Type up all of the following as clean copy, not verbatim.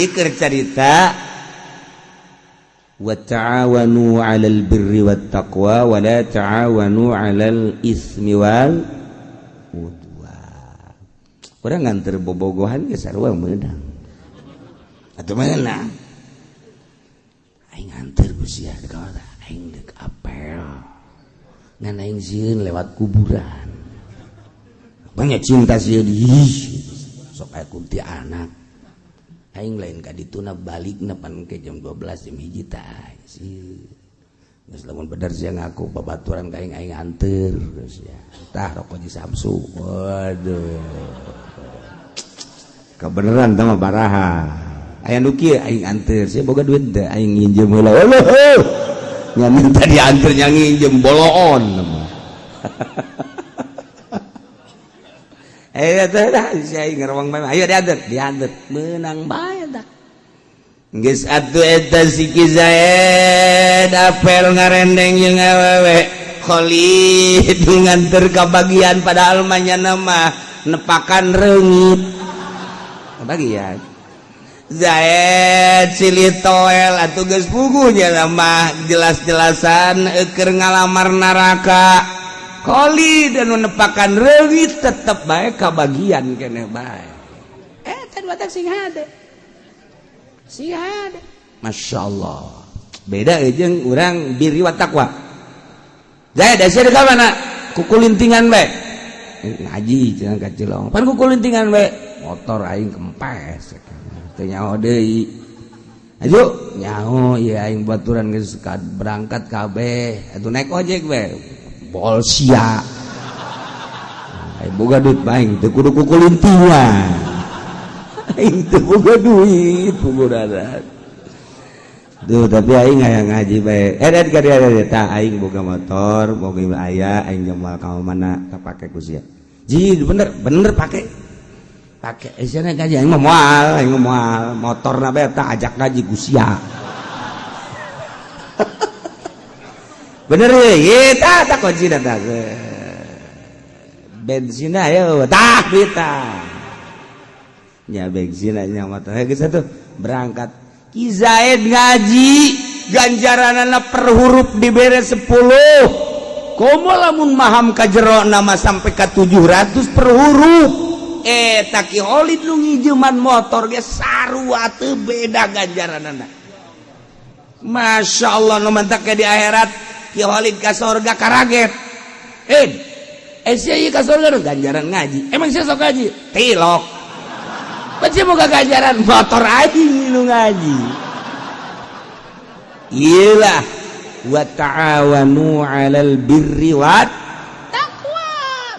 Ieu keur carita wa ta'awanu 'alal birri wat taqwa wa la ta'awanu 'alal ismi wal udwan. Urang nganter bobogohan ge sarua meunang. Atuh meunang. Aing nganter ku sia deuk aing deuk apel. Ngan aing sieun lewat kuburan. Banyak cinta sieun ih sok aya kuntianak. Aing lain ka dituna balik pan ke jam 12 jam 1 tah sieun. Geus lamun bener sia ngaku babaturan ka aing, aing anter geus ya. Tah rokok di Samsu. Waduh. Kebeneran tah mah baraha. Aya nu kieu aing anter sia boga duit teh aing nginjem heula. Eueuh. Nya minta dianter nya nginjem boloon. Eh teh dah si aing ngerewang bae. Ayo dianter, dianter. Meunang bae tah. Geus atuh eta si Ki Zaid apel ngarendeng jeung awewe. Khalid nganter ka bagian padahal mah nya mah nepakan reungit. Bagian. Zaid silih toel atuh geus puguh nya mah jelas-jelasan keur ngalamar neraka. Khalid anu nepakan reungit tetep bae ka bagian keneh bae. Eta dua sing hade. Sing hade. Masya Allah. Beda jeung urang birri wa taqwa. Zaid sia ka mana? Kukulintingan bae. Ngaji cenah ka Cilong. Pan kukulintingan bae. Motor aing kempes. Teu nyaho deui. Ayo nyaho ieu aing baturan geus berangkat kabeh. Atuh naik ojek bae. Bol sia. Aing boga duit bae teu kudu kukulintingan. Aing teu boga duit pugudaran. Duh, tapi aing hayang ngaji bae. Eh, ka dieu tah aing boga motor, boga aya aing moal ka mana kapake ku sia. Ji, bener, bener pake. Pake sia ngaji aing mah moal, aing mah moal. Motorna bae tah ajak ngaji ku sia. Bener ye, ye tah tah kuncina tah. Bensinna ayo tah duit tah. Nya bensinna nya motor. Geus atuh berangkat. Ki Zaid ngaji ganjaranana per huruf dibere 10. Komo lamun maham ka jero nama sampai ka 700 per huruf. Eta Ki Khalid nu ngijeman motor ge sarua teu beda ganjaranana. Masya Allah nu mantak di akhirat Ki Khalid ka sorga karaget. Sia ieu ka sorga ganjaran ngaji. Emang sia sok ngaji? Tilok. Baca moga ganjaran motor aing nu ngaji. Iyalah wa ta'awanu 'alal birri wat taqwa.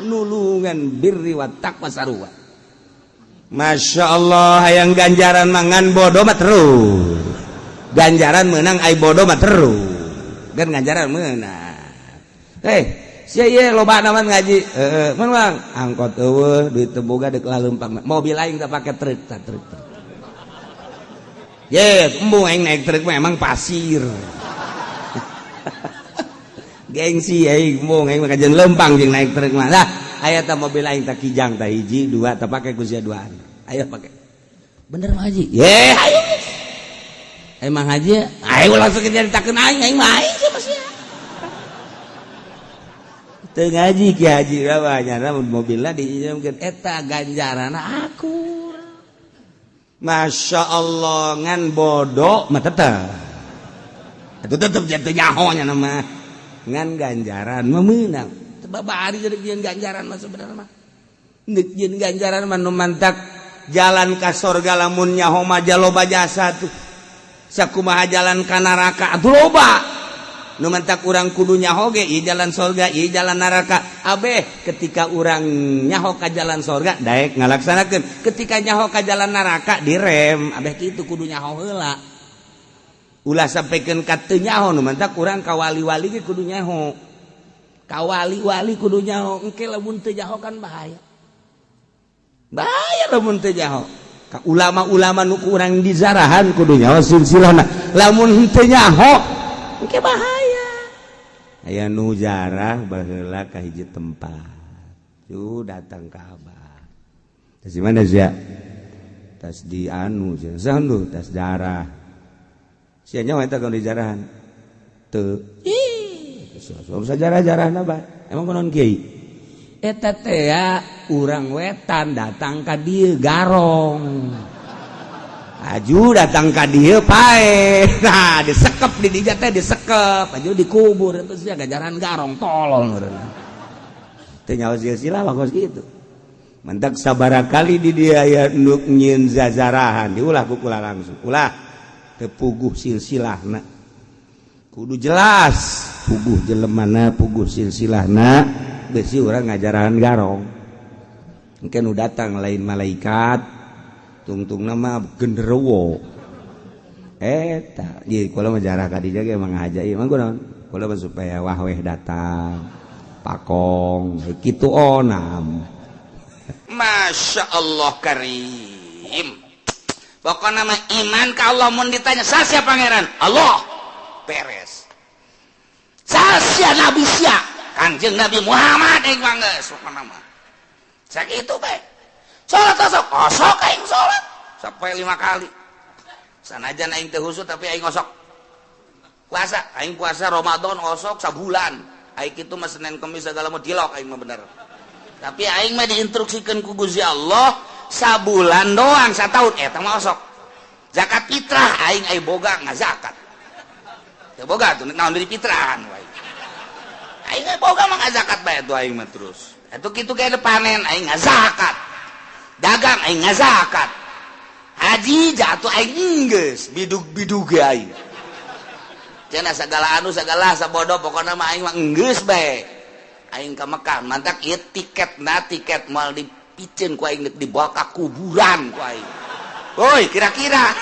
Nulungan birri wat taqwa sarua. Masya Allah hayang ganjaran mangan bodoh mah terus. Ganjaran menang ai bodoh mah terus. Kan ganjaran menang. Sia ieu loba naman ngaji. Heeh, mun Bang, angkot eueuh duit teu boga deuk laleumpang. Mobil aing teh pake truk tah truk. Ye, embung aing naik truk mah emang pasir. Gengsi aing embung aing mah kajian lempang jeung naik truk mah. Lah, aya tah mobil aing tah kijang tah hiji, dua tah pake ku sia duaan. Ayo pake. Bener mah haji. Ye, ayo. Emang haji, ayo langsung nyaritakeun aing, aing mah aing sia mah sia. Teu ngaji Ki Haji mah nyana mobilna diinjamkeun eta ganjaranna akur. Masya Allah ngan bodoh mah tetep. Itu tetep jatuh nyaho nya mah. Ngan ganjaran mah meunang. Sebab ari jadi jeung ganjaran mah sebenarnya mah. Deuk jeung ganjaran mah nu mantak jalan ka sorga lamun nyaho mah loba jasa tuh. Sakumaha jalan ka neraka atuh loba. Nu mantak urang kudu nyaho ge ieu jalan sorga, ieu jalan neraka. Abeh ketika urang nyaho ka jalan sorga daek ngalaksanakeun. Ketika nyaho ka jalan neraka direm, abeh kitu kudu nyaho heula. Ulah sampaikan ka teu nyaho nu mantak urang ka wali-wali ge kudu nyaho. Ka wali-wali kudu nyaho, engke lamun teu nyaho kan bahaya. Bahaya lamun teu nyaho. Ka ulama-ulama nu ku urang dizarahan kudu nyaho silsilahna. Lamun teu nyaho engke bahaya. Aya nu jarah baheula ka hiji tempat. Tuh datang ka abah. Terus mana sia? Tas di anu cenah tuh, tas jarah. Sia nyawa eta kalau dijarahan. Teu. Ih, bisa jarah-jarahna bae. Emang kunaon, Kiai? Eta teh ya, urang wetan datang ka dieu garong. Aju datang ka dieu pae. Nah, disekep di dinya teh, disekep, aju dikubur, itu sia gajaran garong, tolol meureun. Teu nyaho silsilah mah kos kitu. Mentak sabara kali di dia aya nu nyieun zazarahan, diulah ku kula langsung. Ulah teu puguh silsilahna. Kudu jelas puguh jelemana, puguh silsilahna, besi urang ngajarahan garong. Mungkin nu datang lain malaikat, tungtung nama genderuwo. Eta, di kula mah jarah ka dinya ge emang ngaja ieu mah kunaon? Kula mah supaya wahweh datang. Pakong kitu onam. Masya Allah Karim. Pokoknya nama iman ka Allah, mun ditanya saha Pangeran, Allah, beres. Saha Nabi sia? Kanjeng Nabi Muhammad. Aing mah geus, pokokna mah sakitu bae. Salat osok osok, aing salat sampai lima kali, sanajan aing teu khusyuk, tapi aing osok. Puasa, aing puasa Ramadan osok sabulan. Aing kitu mah Senin Kemis segala mau dilok aing mah bener, tapi aing mah diinstruksikan ku Gusti Allah sabulan doang, satahun eta mah osok. Zakat fitrah aing, aing boga ngazakat. Teu boga tuh naon dari fitrahan wae. Aing boga mah ngazakat bae tuh aing mah. Terus atuh kitu kayak panen aing ngazakat, dagang aing ngazakat, haji jatuh aing geus bidug-bidug aing cenah, segala anu segala sabodo, pokoknya mah aing mah geus bae aing ka Mekah. Mantak ieu tiket na tiket moal dipiceun ku aing, dibawa ka kuburan ku aing. Woi, kira-kira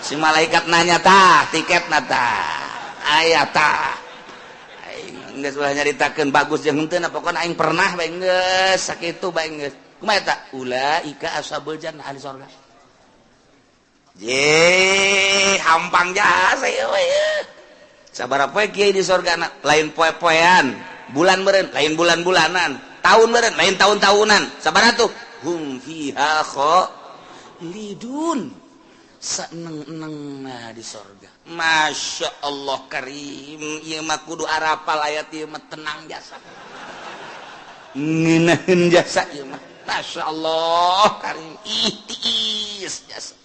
si malaikat nanya, "Tah, tiket na tah aya tah?" Aing geus ulah nyaritakeun bagus jeung henteu, pokokna aing pernah bae, geus sakitu bae geus. Kumaha eta? Ulaika ashabul jannah, ahli sorga. Je hampang jasa ieu we. Sabaraha poe kiai di sorga? Lain poe-poean, bulan meureun lain bulan-bulanan, tahun meureun lain tahun-tahunan. Sabaraha tuh? Hum fiha khalidun, seneng-eneng. Nah, di sorga, Masya Allah Karim, ieu mah kudu arapal ayat ieu mah, tenang jasa, ngeunaheun jasa ieu mah. Masya Allah Karim, ih, tiis jasa.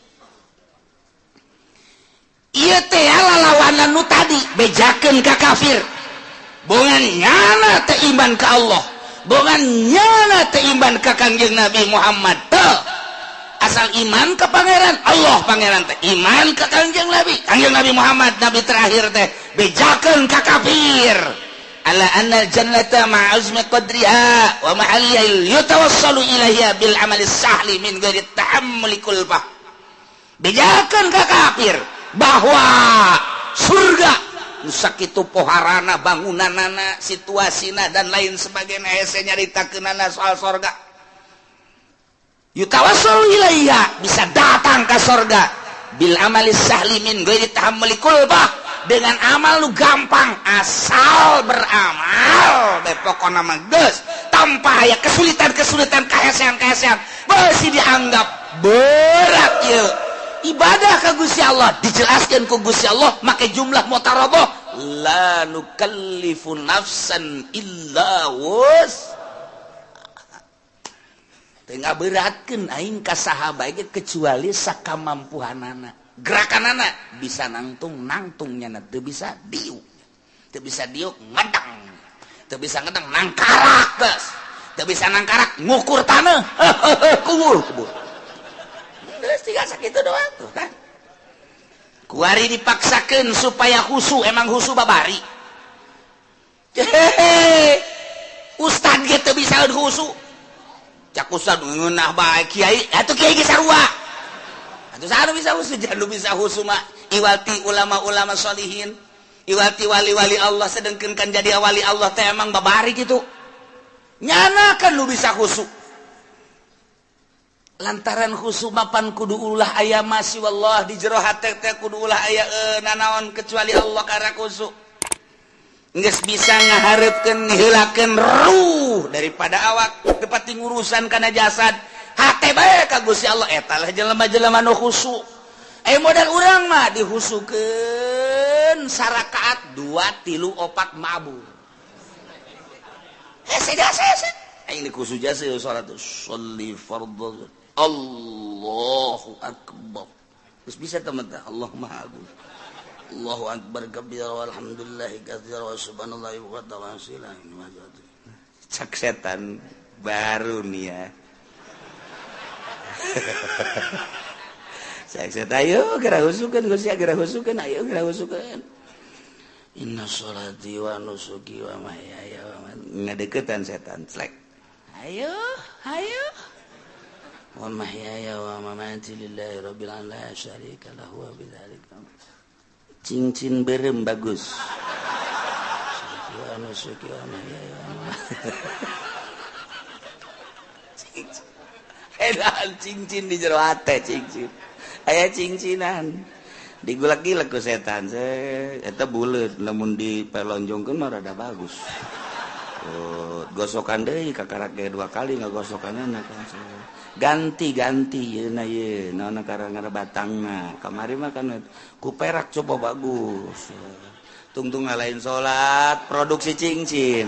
Ieu teh lalawanan nu tadi bejakeun ka kafir, bongan nyana teh iman ka Allah, bongan nyana teh iman ka Kangjeng Nabi Muhammad. Teu, asal iman ke Pangeran Allah, Pangeran teh iman ke Kangjeng Nabi, Kangjeng Nabi Muhammad nabi terakhir teh, bejakeun ka kafir. Ala anna jannata ma'azmi qadriha wa mahalliha yutawassalu ilaiha bil amali sahli min ghairi tahammuli kulfah. Bejakeun ka kafir bahwa surga sakitu poharana, bangunanana, situasina, dan lain sebagainya, hese nyaritakeunana soal sorga. Yutawassalu ilaiha, bisa datang ke sorga, bil amali sahli min ghairi tahammuli kulfah, dengan amal lu gampang, asal beramal bae pokona mah geus, tanpa aya kesulitan-kesulitan, kahesean-kahesean. Beusi dianggap berat ieu ibadah ka Gusti Allah, dijelaskan ku Gusti Allah make jumlah mutaraboh, la nukallifu nafsan illa wus. Teu ngaberatkeun aing ka saha bae kecuali sakamampuhanana. Gerakanana bisa nangtung, nangtungnya, teu bisa diuk, teu bisa diuk ngedang, teu bisa ngedang nangkarak, geus teu bisa nangkarak ngukur tanah, kubur kubur geus, tinggal sakitu doang tuh kan. Kuari dipaksakeun supaya khusu, emang khusu babari. Hehehe, ustad ge teu bisa khusu. Cak ustad ngeunah bae kiai atuh, kiai ge sarua atuh. Saha bisa khusu? Jangan bisa khusu mah iwati ulama-ulama solihin, iwati wali-wali Allah. Sedengkeun kan jadi wali Allah teh emang babari gitu, nyana kan lu bisa khusu. Lantaran khusu mapan kudu ulah aya masih wallah di jero hate teh, kudu ulah aya nanaon kecuali Allah. Karena khusu geus bisa ngaharepkeun, ngiheulakeun ruh daripada awak, tepati ngurusan kana jasad. Hate bae ka Gusti Allah, eta lah jelema-jelema nu khusyuk. Eh, modal urang mah dihusukeun sarakaat 2 3 4 mabur. Hese jasa hese. Aing dikhusu jasa salat sholli fardhu. Allahu akbar. Terus bisa teman Allah Maha Agung. Allahu akbar kabira walhamdulillahi katsira wa subhanallahi wa ta'ala. Cak setan baru nih ya. Cak setan ayo geura husukeun Gusti, geura husukeun, ayo geura husukeun. Inna sholati wa nusuki wa mahyaya wa mamati. Ngadeukeutan setan slek. Ayo, ayo. Wa mahyaya wa mamati lillahi rabbil alamin la syarika lahu wa bidzalika. Cincin berem bagus. Cincin di jero hate cincin. Aya cincinan. Digulak-gilek ku setan. Eta buleut lamun dipelonjongkeun mah rada bagus. Oh, gosokan deui kakarak ge 2 kali ngagosokanna kan. Ganti-ganti yeuna ye naon karang batangna. Kamari mah kan ku perak coba bagus. Tungtung lain salat produksi cincin.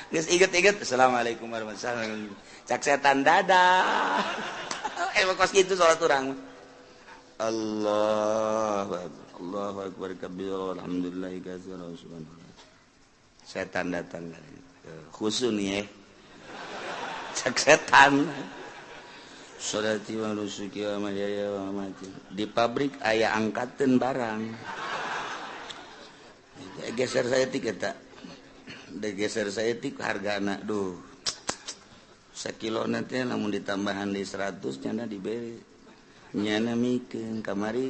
Geus inget-inget assalamualaikum warahmatullahi wabarakatuh. Cak setan dadah. Emang kos kitu salat urang. Allahu akbar. Allahu akbar kabir alhamdulillah katsira subhanallah. Setan datang khusu nih ya. Cak setan. Sholati wa nusuki wa mahyaya wa mamati. Di pabrik aya angkateun barang. Geser saya tik eta. Geser saya tik hargana duh. Sakilo nanti lamun ditambahan di 100 nyana diberi. Nyana mikeun kamari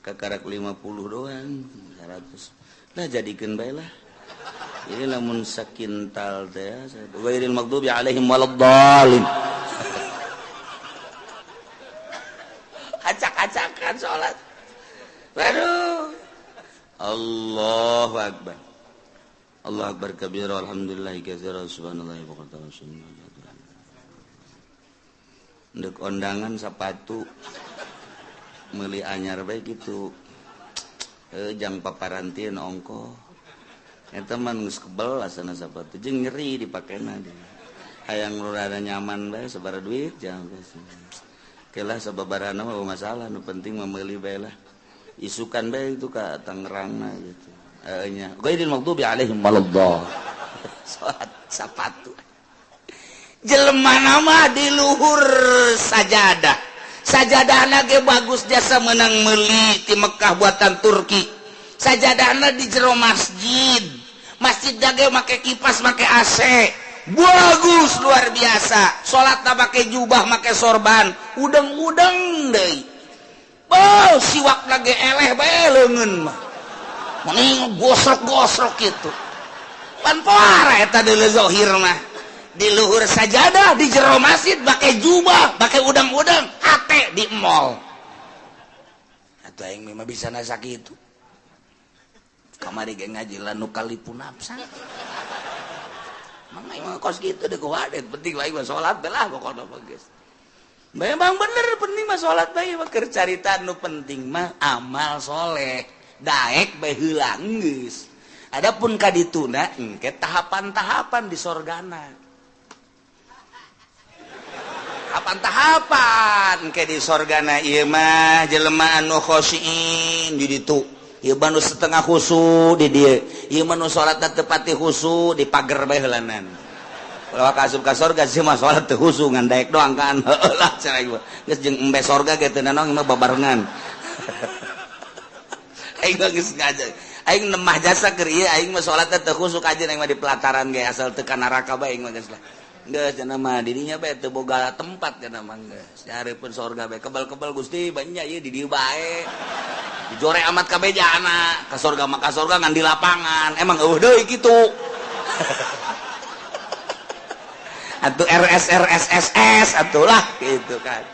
kakarak 50 doang 100. Lah jadikeun bae lah. Ini lamun sakintal teh ghairil maghdubi alaihim waladdallin. Acak-acakan salat. Waduh. Allahu akbar. Allahu akbar kabira alhamdulillah katsira subhanallahi wa bihamdihi. Ndek ondangan sepatu meuli anyar bae kitu. Jang paparantieun ongkoh. Eta mah geus kebel asana sapatu jeung nyeri dipakena dia. Hayang nu rada nyaman bae sabaraha duit jangan geus. Kelah sababarana mah masalah nu penting mah meuli bae lah. Isukan bae itu ka Tangerangna gitu. Heeh nya. Ghairil maghdubi alaihim waladdallin. Salat sapatu. Jelema nama di luhur sajadah. Sajadahna ge bagus jasa menang meuli ti Mekah buatan Turki. Sajadahna di jero masjid. Masjid ge make kipas, make AC. Bagus luar biasa. Salatna make jubah, make sorban, udeng-udeng deui. Oh, siwakna ge eleh bae leungeun mah. Mending gosrok-gosrok kitu. Pan poara eta deuleu zahir mah. Di luhur sajadah, di jero masjid make jubah, make udang-udang, hate di mall. Atuh aing mah bisa nasa kitu. Kamari ge ngaji la nukalipu nafsa. Mang aing mah kos kitu deuk wadet, penting aing mah salat lah pokona mah geus. Memang bener penting mah salat bae mah keur carita nu penting mah amal soleh. Daek bae heula geus. Adapun ka dituna engke tahapan-tahapan di sorgana. Tahapan-tahapan ke di sorgana ieu mah jelema anu khosyin di ditu. Ieu mah nu setengah khusu di dieu. Ieu mah nu salatna teu pati khusu di pager bae heulanan. Ulah ka asup ka sorga sih mah salat teu khusu ngan daek doang kan. Heueuh lah cenah ieu. Geus jeung embe sorga ge teu nanaon mah babarengan. Aing mah geus ngaja. Aing nemah jasa keur ieu aing mah salatna teu khusu kajeun aing mah di pelataran ge asal teu ka neraka bae aing mah geus lah. Geus cenah mah dirinya bae teu boga tempat cenah mah geus. Dihareupeun sorga bae kebal-kebal Gusti banyak ieu di dieu bae. Dijore amat kabeh jana ka sorga mah ka sorga ngan di lapangan. Emang eueuh deui kitu. Atuh RS RS SS atuh lah gitu kan.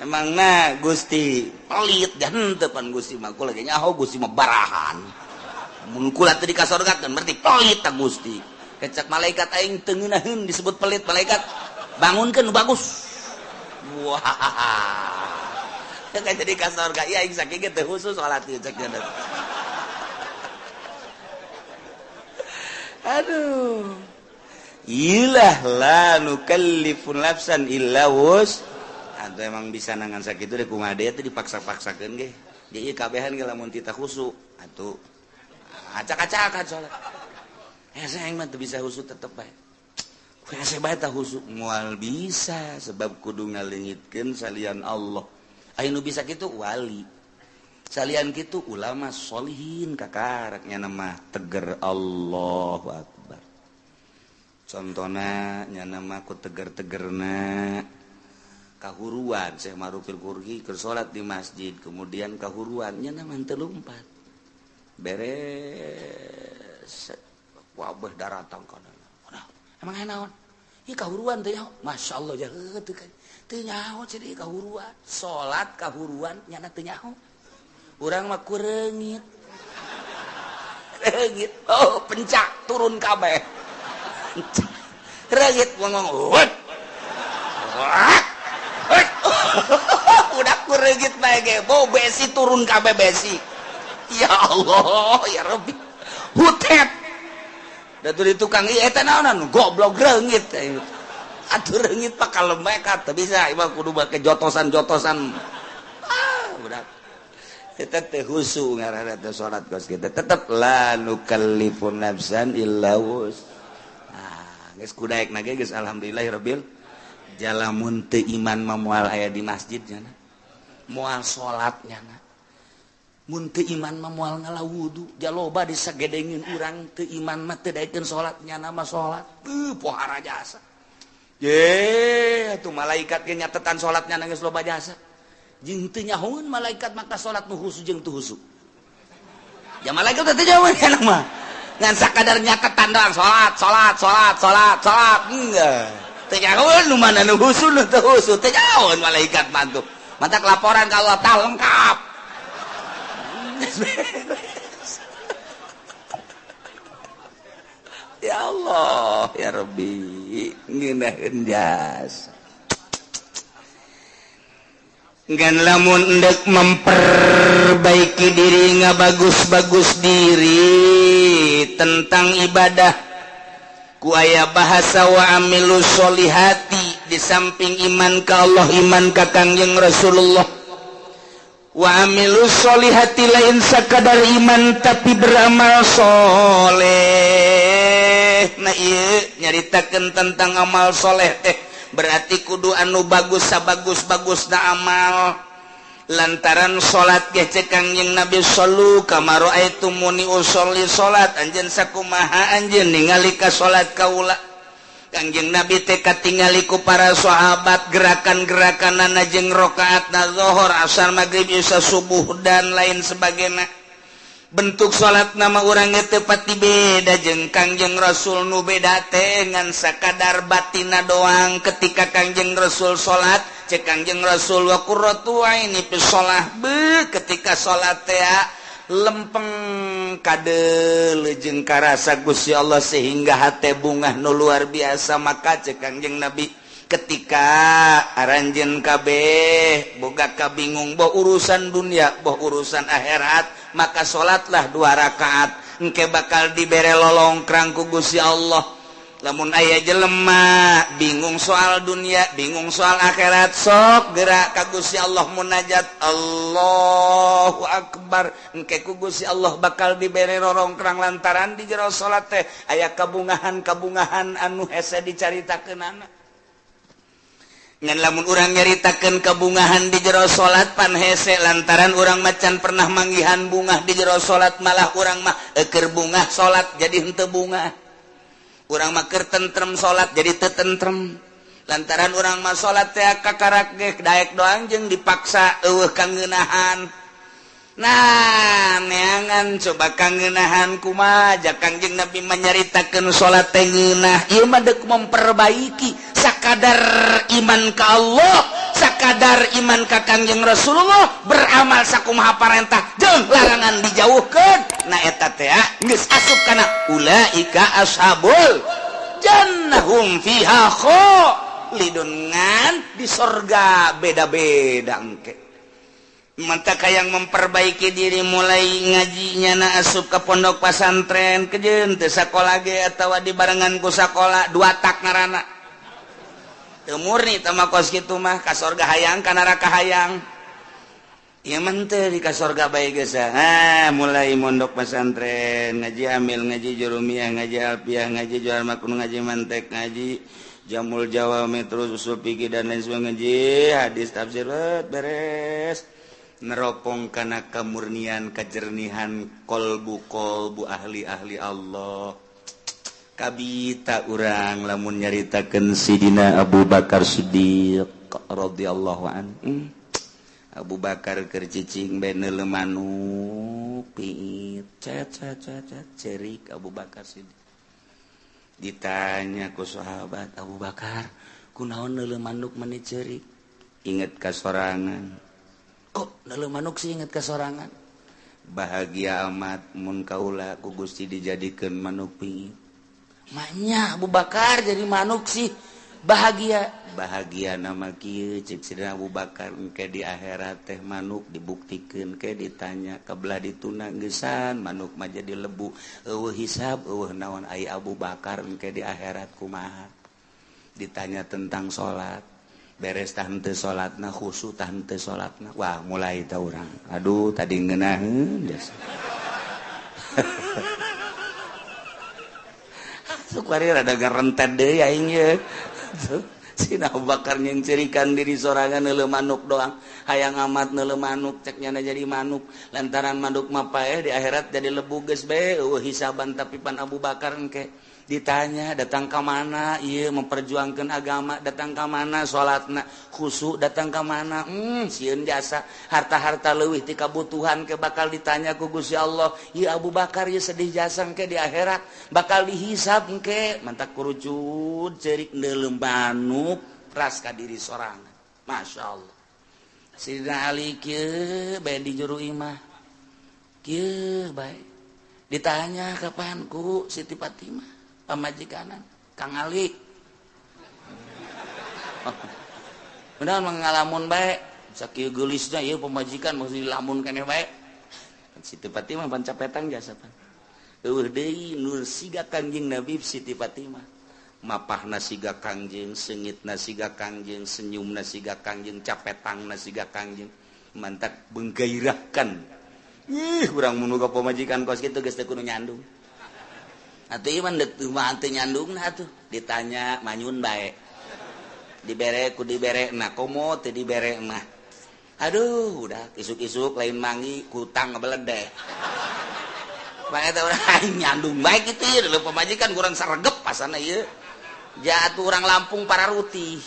Emang na Gusti pelit dan henteu pan Gusti mah kula ge nyaho Gusti mah barahan. Mun kula teu di ka sorga kan berarti pelit ta Gusti. Kecak malaikat aing teu ngeunaheun disebut pelit malaikat. Bangunkeun nu bagus. Wah. Kan jadi ka sorga ieu aing sakieu teu khusus salat ieu cek. Aduh. Ilah la nukallifu nafsan illa wus. Atau emang bisa nangan sakitu deh, kumaha deui teh dipaksa-paksakeun ge. Jadi kabehan ge lamun tita khusu atuh acak-acakan salat. Hese aing mah teu bisa khusu tetep bae. Hese bae tah khusu moal bisa sebab kudu ngaleungitkeun salian Allah. Aya nu bisa kitu wali. Salian kitu ulama solihin kakaraknya nama teger Allahu Akbar. Contohna nya nama ku teger-tegerna kahuruan Syekh Ma'rufil Qurhi keur salat di masjid, kemudian kahuruan nya nama teu lumpat. Beres wabah daratang kana. Emang aya naon? Ieu kahuruan teh nyaho. Masyaallah jaheut teu teu nyaho ciri kahuruan. Salat kahuruan nyana teu nyaho. Urang mah ku reungit. Reungit. Oh, pencak turun kabeh. Reungit ngomong. Udah ku reungit bae ge, bau besi turun kabeh besi. Ya Allah, ya Rabbi. Hutet. Da di tukang ieu eta naonan goblok reungit. Atuh reungit pak kalem bae teu bisa, ieu mah kudu make jotosan-jotosan. Ah, udah. Eta teh khusu ngaranna teh salat kos kitu. Tetep la nukallifu nafsan illa wus. Ah, geus kudaekna ge geus alhamdulillahirabbil jalamun teu iman mah moal aya di masjid nya. Moal salat nya. Mun teu iman mah moal ngala wudu. Jaloba disagedengin urang teu iman mah teu daekeun salat nya mah salat. Teu pohara jasa. Ye, atuh malaikat ge nyatetan salatnya geus loba jasa. Jeung teu nyahoeun malaikat maka salat nu khusu jeung teu khusu. Ya malaikat teh teu nyahoeun mah. Ngan sakadar nyatetan doang salat, salat, salat, salat, salat. Enggak. Teu nyahoeun nu mana nu khusu nu teu khusu, teu nyahoeun malaikat mah tuh. Matak laporan ka Allah tah lengkap. Ya Allah, ya Rabbi, ngeunaheun jasa. Ngan lamun endek memperbaiki diri ngabagus-bagus diri tentang ibadah ku aya bahasa wa amilu sholihati, di samping iman ka Allah, iman ka Kangjeng Rasulullah, wa amilu sholihati, lain sakadar iman tapi beramal soleh. Nah, ieu nyaritakeun tentang amal soleh teh berarti kudu anu bagus sabagus-bagus na amal, lantaran salat ge cek Kangjeng Nabi shollu kama raaitumuni usolli, salat anjeun sakumaha anjeun ningali ka salat kaula. Kangjeng Nabi teh katingali ku para sahabat gerakan-gerakanana jeung rakaatna zuhur, asar, maghrib, isya, subuh dan lain sebagainya. Bentuk salat nama urang teu pati beda jeung Kangjeng Rasul, nu beda teh ngan sakadar batina doang. Ketika Kangjeng Rasul salat, cek Kangjeng Rasul wa qurratu aini fi shalah, be ketika salat teh lempeng kade jeung karasa Gusti Allah sehingga hate bungah nu luar biasa. Maka cek Kangjeng Nabi, ketika aranjeun kabeh boga kabingung boh urusan dunia boh urusan akhirat, maka salatlah dua rakaat, engke bakal dibere lolongkrang ku Gusti Allah. Lamun aya jelema bingung soal dunia, bingung soal akhirat, sok gerak ka Gusti Allah, munajat Allahu Akbar, engke ku Gusti Allah bakal dibere rorongkrang lantaran di jero salat teh aya kabungahan-kabungahan anu hese dicaritakeunana. Ngan lamun urang nyaritakeun kabungahan di jero salat pan hese, lantaran urang macan pernah manggihan bungah di jero salat. Malah urang mah eker bungah salat jadi henteu bungah, urang mah keur tentrem salat jadi teu tentrem, lantaran urang mah salat teh kakarak ge daek doang jeung dipaksa, eueuh kangeunahan. Nah, neangan coba kangeunahan kumaha. Ja Kangjeng Nabi menyaritakeun salat teh ngeunah. Ieu mah deuk memperbaiki sakadar iman ka Allah, sakadar iman ka Kangjeng Rasulullah, beramal sakumaha parentah jeung larangan dijauhkeun. Nah, eta teh geus asup kana ulaika ashabul jannahum fiha. Kholidun ngan di sorga beda-beda engke. Mantap yang memperbaiki diri mulai ngajinya na asup ke pondok pesantren kejeun teu sakola ge atawa dibarengan ku sakola dua tak ngaranna. Teu murni teh mah kos kitu mah, ka sorga hayang, ka neraka hayang. Ieu mah teu di ka sorga bae geus. Ah, mulai mondok pesantren, ngaji amil, ngaji jurumiyah, ngaji alfiah, ngaji jual makun, ngaji mantek, ngaji jamul jawami, terus usul fikih dan lain sebagainya, ngaji hadis, tafsir, beres neropong kana kemurnian, kejernihan kolbu kolbu ahli-ahli Allah. Kabita urang lamun nyaritakeun Sidina Abu Bakar Siddiq radhiyallahu anhu. Abu Bakar keur cicing bae neuleu manuk piit, cet cet cet cet, cerik Abu Bakar Siddiq. Ditanya ku sahabat, "Abu Bakar, kunaon neuleu manuk meni cerik?" "Inget ka sorangan." "Kok neuleu manuk sih inget ka sorangan?" "Bahagia amat mun kaula ku Gusti dijadikeun manuk piit." "Maknya Abu Bakar jadi manuk sih bahagia?" "Bahagia nama kieu," cek Sidina Abu Bakar, "engke di akhirat teh manuk dibuktikeun ke ditanya kabelah dituna geusan manuk mah jadi lebu, eueuh hisab eueuh naon. Ai Abu Bakar engke di akhirat kumaha? Ditanya tentang salat, beres tah henteu salatna, khusyuk tah henteu salatna." Wah, mulai tah urang, aduh, tadi ngeunaheun jasa. Sukwari rada ngarentet deui aing ye. Sina Abu Bakar nyengcerikan diri sorangan neuleu manuk doang, hayang amat neuleu manuk, cek nyana jadi manuk lantaran manuk mah paeh di akhirat jadi lebu geus bae eueuh hisaban. Tapi pan Abu Bakar engke ditanya datang ke mana ieu memperjuangkan agama, datang ke mana salatna khusyuk, datang ke mana, sieun jasa harta-harta leuwih ti kabutuhan ke bakal ditanya ku Gusti Allah. Ieu Abu Bakar ieu sedih jasa, engke di akhirat bakal dihisab engke. Mantak kurucut cerik neuleu manuk ras ka diri sorangan. Masya Allah. Sidina Ali kieu bae di juru imah kieu bae, ditanya kapan ku Siti Fatimah pamajikanan, "Kang Ali, benar mengalamun bae sakieu geulisna ieu pamajikan, mesti dilamun keneh bae." Siti Fatimah pan capetang jasa pan eueuh deui nur siga Kangjeng Nabi. Siti Fatimah mapahna siga Kangjeng, seungitna siga Kangjeng, senyumna siga Kangjeng, capetangna siga Kangjeng, mantak menggairahkan. Ih, urang mun boga pamajikan kos kitu geus teu kudu nyandung atuh. Ieu mah deuk mah teu nyandungna atuh. Ditanya manyun bae, dibere ku dibere na, komo teu dibere mah aduh, udah isuk-isuk lain mangi kutang ngebeledeh bae. Eta urang aing nyandung bae kitu ieu leuh pamajikan kurang saregep pasana ieu jatuh orang Lampung para rutih.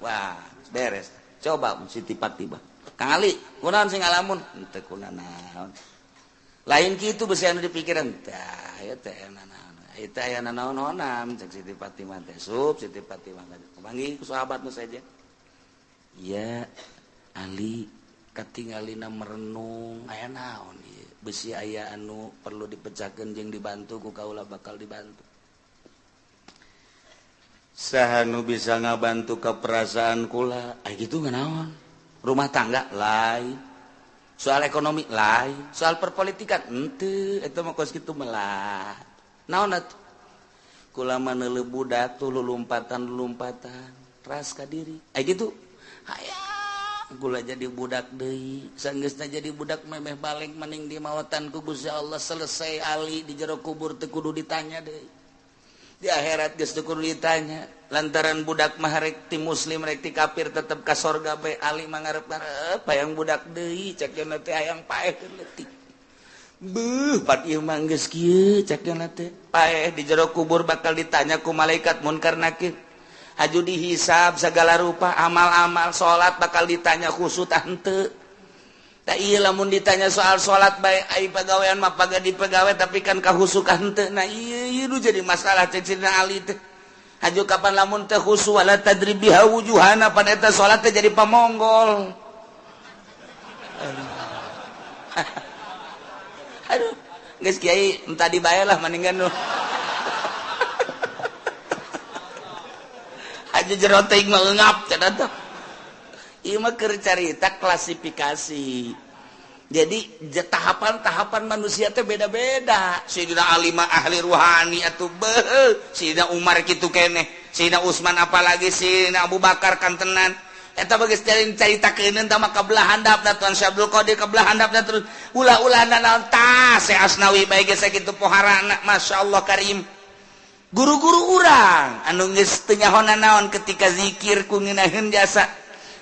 Wah, beres. Coba Siti Fatimah, "Kang Ali, kunaon sing ngalamun?" "Henteu kunanaon." Lain kitu besi anu dipikiran tah ieu teh nanaon ieu teh aya nanaon-naonam, cek Siti Fatimah teh. Sup Siti Fatimah panggil ku sahabat nu saja, "Ya Ali, katingalina merenung, aya naon ieu? Besi aya anu perlu dipecahkeun jeung dibantu ku kaula, bakal dibantu." "Saha nu bisa ngabantu ke perasaan kula?" "Ah, gitu naon? Rumah tangga lain, soal ekonomi lain, soal perpolitikan henteu, eta mah kos kitu melah. Naon atuh?" "Kula mah neuleuh budak tuh lulumpatan-lulumpatan ras ka diri. Ah, gitu hayang kula jadi budak deui. Sanggeusna jadi budak memeh balik maning di mawatan ku Gusti Allah, selesai Ali di jero kubur teu kudu ditanya deui. Di akhirat geus teu kudu ditanya lantaran budak mah rek ti muslim rek ti kafir tetep ka sorga bae. Ali mah ngarep-ngarep hayang budak deui, cek cenah teh hayang paeh keur leutik. Beuh, pat ieu mah geus kieu," cek cenah teh. Paeh di jero kubur bakal ditanya ku malaikat munkar nakir, haju dihisab segala rupa amal-amal, salat bakal ditanya khusyuk tah henteu. Tak iya lamun ditanya soal salat bae, ai pagawean mah paga di pagawe, tapi kan kahusukan henteu. Nah, iya iya nu jadi masalah, cek Sidina Ali teh. Haju kapan lamun teh khusyuk, wala tadrib biha wujuhana, pan eta salat teh jadi pamonggol. Aduh, geus kiai entah dibayar lah mendingan nu. Aja jero teuing mah eungap cenah teh. Ieu mah keur carita klasifikasi. Jadi tahapan-tahapan manusia teh beda-beda. Sayyidina Ali mah ahli ruhani atuh, beuh. Sayyidina Umar kitu keneh, Sayyidina Utsman apalagi, Sayyidina Abu Bakar kantenan. Eta bagus caritakeun tah mah kabelah handapna Tuan Syekh Abdul Qadir, kabelah handapna terus ulah-ulah naon tah Syekh Asnawi bae geus sakitu poharana. Masyaallah karim, guru-guru urang anu geus teu nyaho naon ketika zikir ku ngeunaheun jasa,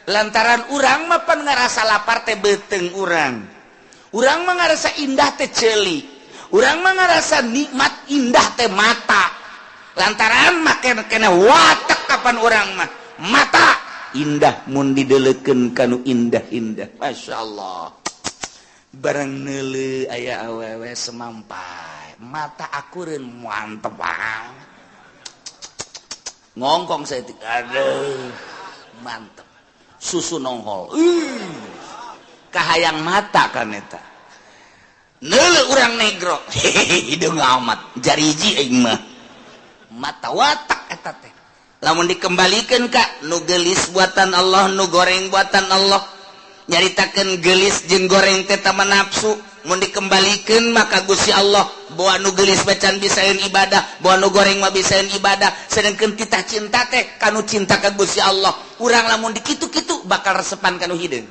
lantaran urang mah pan ngarasa lapar teh beuteung urang, urang mah ngarasa indah teh ceuli, urang mah ngarasa nikmat indah teh mata, lantaran make kena watek kapan urang mah mata indah mun didelekeun kanu indah-indah. Masya Allah, barang neuleu aya awewe semampai, mata akureun, mantep banget, ngongkong saya, aduh mantep, susu nongol. Ih, kahayang mata kan eta. Neuleu urang negro, hideung amat, jariji aing mah, mata watak eta teh. Lamun dikembalikan ka nu gelis buatan Allah, nu goreng buatan Allah, nyaritakan gelis jeung goreng teh tama nafsu. Mun dikembalikan maka Gusti Allah bawa nu gelis bacan bisaeun ibadah, bawa nu goreng mah bisaeun ibadah, sedangkan kita cinta teh kanu cinta ka Gusti Allah. Urang lamun dikitu-kitu bakal resepan kanu hideung.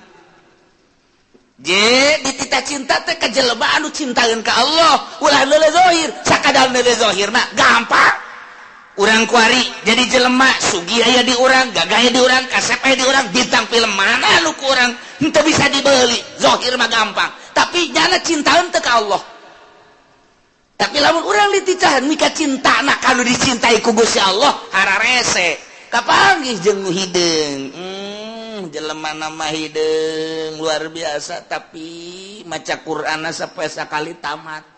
Je ditita cinta teh ka jelema anu cintaeun ka Allah, ulah neuleu zahir. Sakadar neuleu zahir mah gampang. Urang kuari jadi jelema sugih aya di urang, gagah aya di urang, kasep aya di urang, bintang film mana nu ku urang henteu bisa dibeli. Zahir mah gampang, tapi nyana cintaeun teu ka Allah. Tapi lamun urang dititahan mika cintana kanu dicintai ku Gusti Allah, hararese kapanggih jeung nu hideung. Jelema nama hideung luar biasa, tapi maca Qur'an sampai sakali tamat.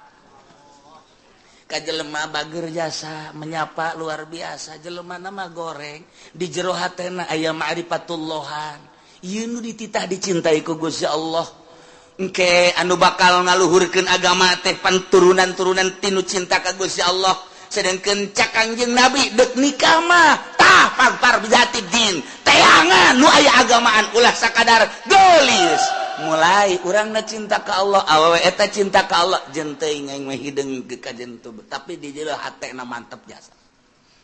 Ka jelema bager jasa menyapa luar biasa, jelema nama goreng, di jero hatena aya ma'rifatullahan. Ieu nu dititah dicintai ku Gusti Allah, engke anu bakal ngaluhurkeun agama teh pan turunan-turunan tinu cinta ka Gusti Allah. Sedangkan cak Kangjeng Nabi, dek nikah mah tah fadzfar bidzatid din, teangan nu aya agamaan, ulah sakadar gelis. Mulai urang na cinta ka Allah, awewe eta cinta ka Allah, jeung teuing aing mah hideung ka jentu, tapi di jero hatena mantep jasa.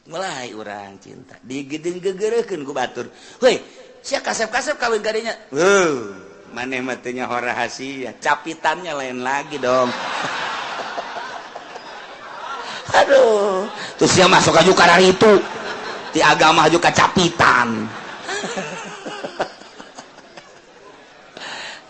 Mulai urang cinta digedeng gegereukeun ku batur, "Heuy sia, kasep-kasep kawin kadinya." Heuh, maneh mah teu nyaho rahasia capitannya lain lagi dong. Aduh, terus dia masuk aja karena itu di agama juga capitan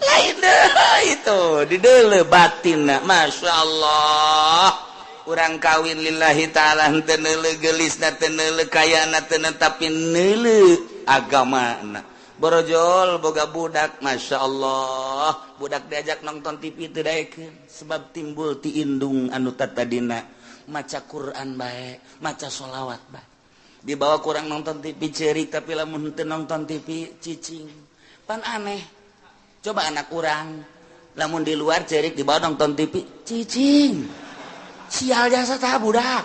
lain deh itu di dele batin. Masya Allah, urang kawin lillahi ta'ala, henteu neuleu geulisna, teu neuleu kayana, teu, tapi neuleu agamana. Borojol boga budak, Masya Allah, budak diajak nonton TV teu daekeun, sebab timbul ti indung anu tatadina maca Quran bae, maca sholawat bae. Dibawa kurang nonton TV cerik, tapi lamun henteu nonton TV cicing. Pan aneh coba, anak urang lamun di luar cerik, dibawa nonton TV cicing. Sial jasa tah budak.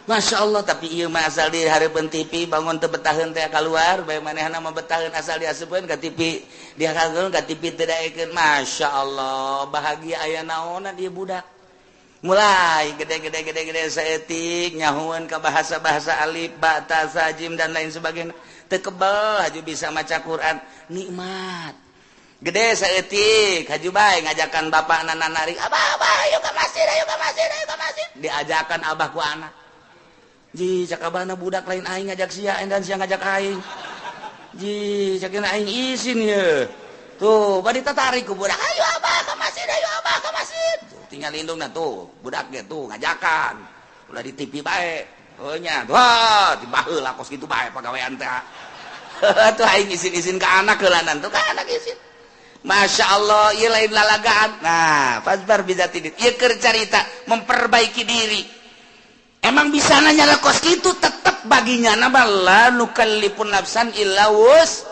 Masya Allah, tapi ieu mah asal di hareupeun TV bangun teu betaheun teh keluar bae. Manehna mah betaheun asal diasupkeun ka TV, dihakeun ka TV teu daekeun. Masya Allah, bahagia aya naonan ieu budak. Mulai gede-gede gede-gede saeutik nyahueun ka bahasa-bahasa alif ba ta sa jim dan lain sebagainya, teu kebel, haju bisa maca Quran, nikmat. Gede saeutik haju bae ngajakan bapak nana narik, "Abah, abah, ayo ke masjid, ayo ke masjid, ayo ke masjid." Diajakan abah ku anak. "Ji," cak abahna, "budak lain aing ngajak sia dan sia ngajak aing." "Ji," cak aing, "isin ye." Tuh bari tatarik ku budak, "Ayo abah ke masjid, ayo abah ke masjid." Tuh, tinggal indungna tuh budak ge tuh ngajakan ulah di TV bae. Oh nya, wah, di baheula kos kitu bae pagawean teh. Tuh aing isin-isin ke anak heulanan, tuh ka anak isin. Masya Allah, ieu lain lalagaan. Nah, fadzfar bidzatid, ieu keur carita memperbaiki diri. Emang bisa nanya lah kos gitu, tetep baginya nama la nukallifun nafsan illa wus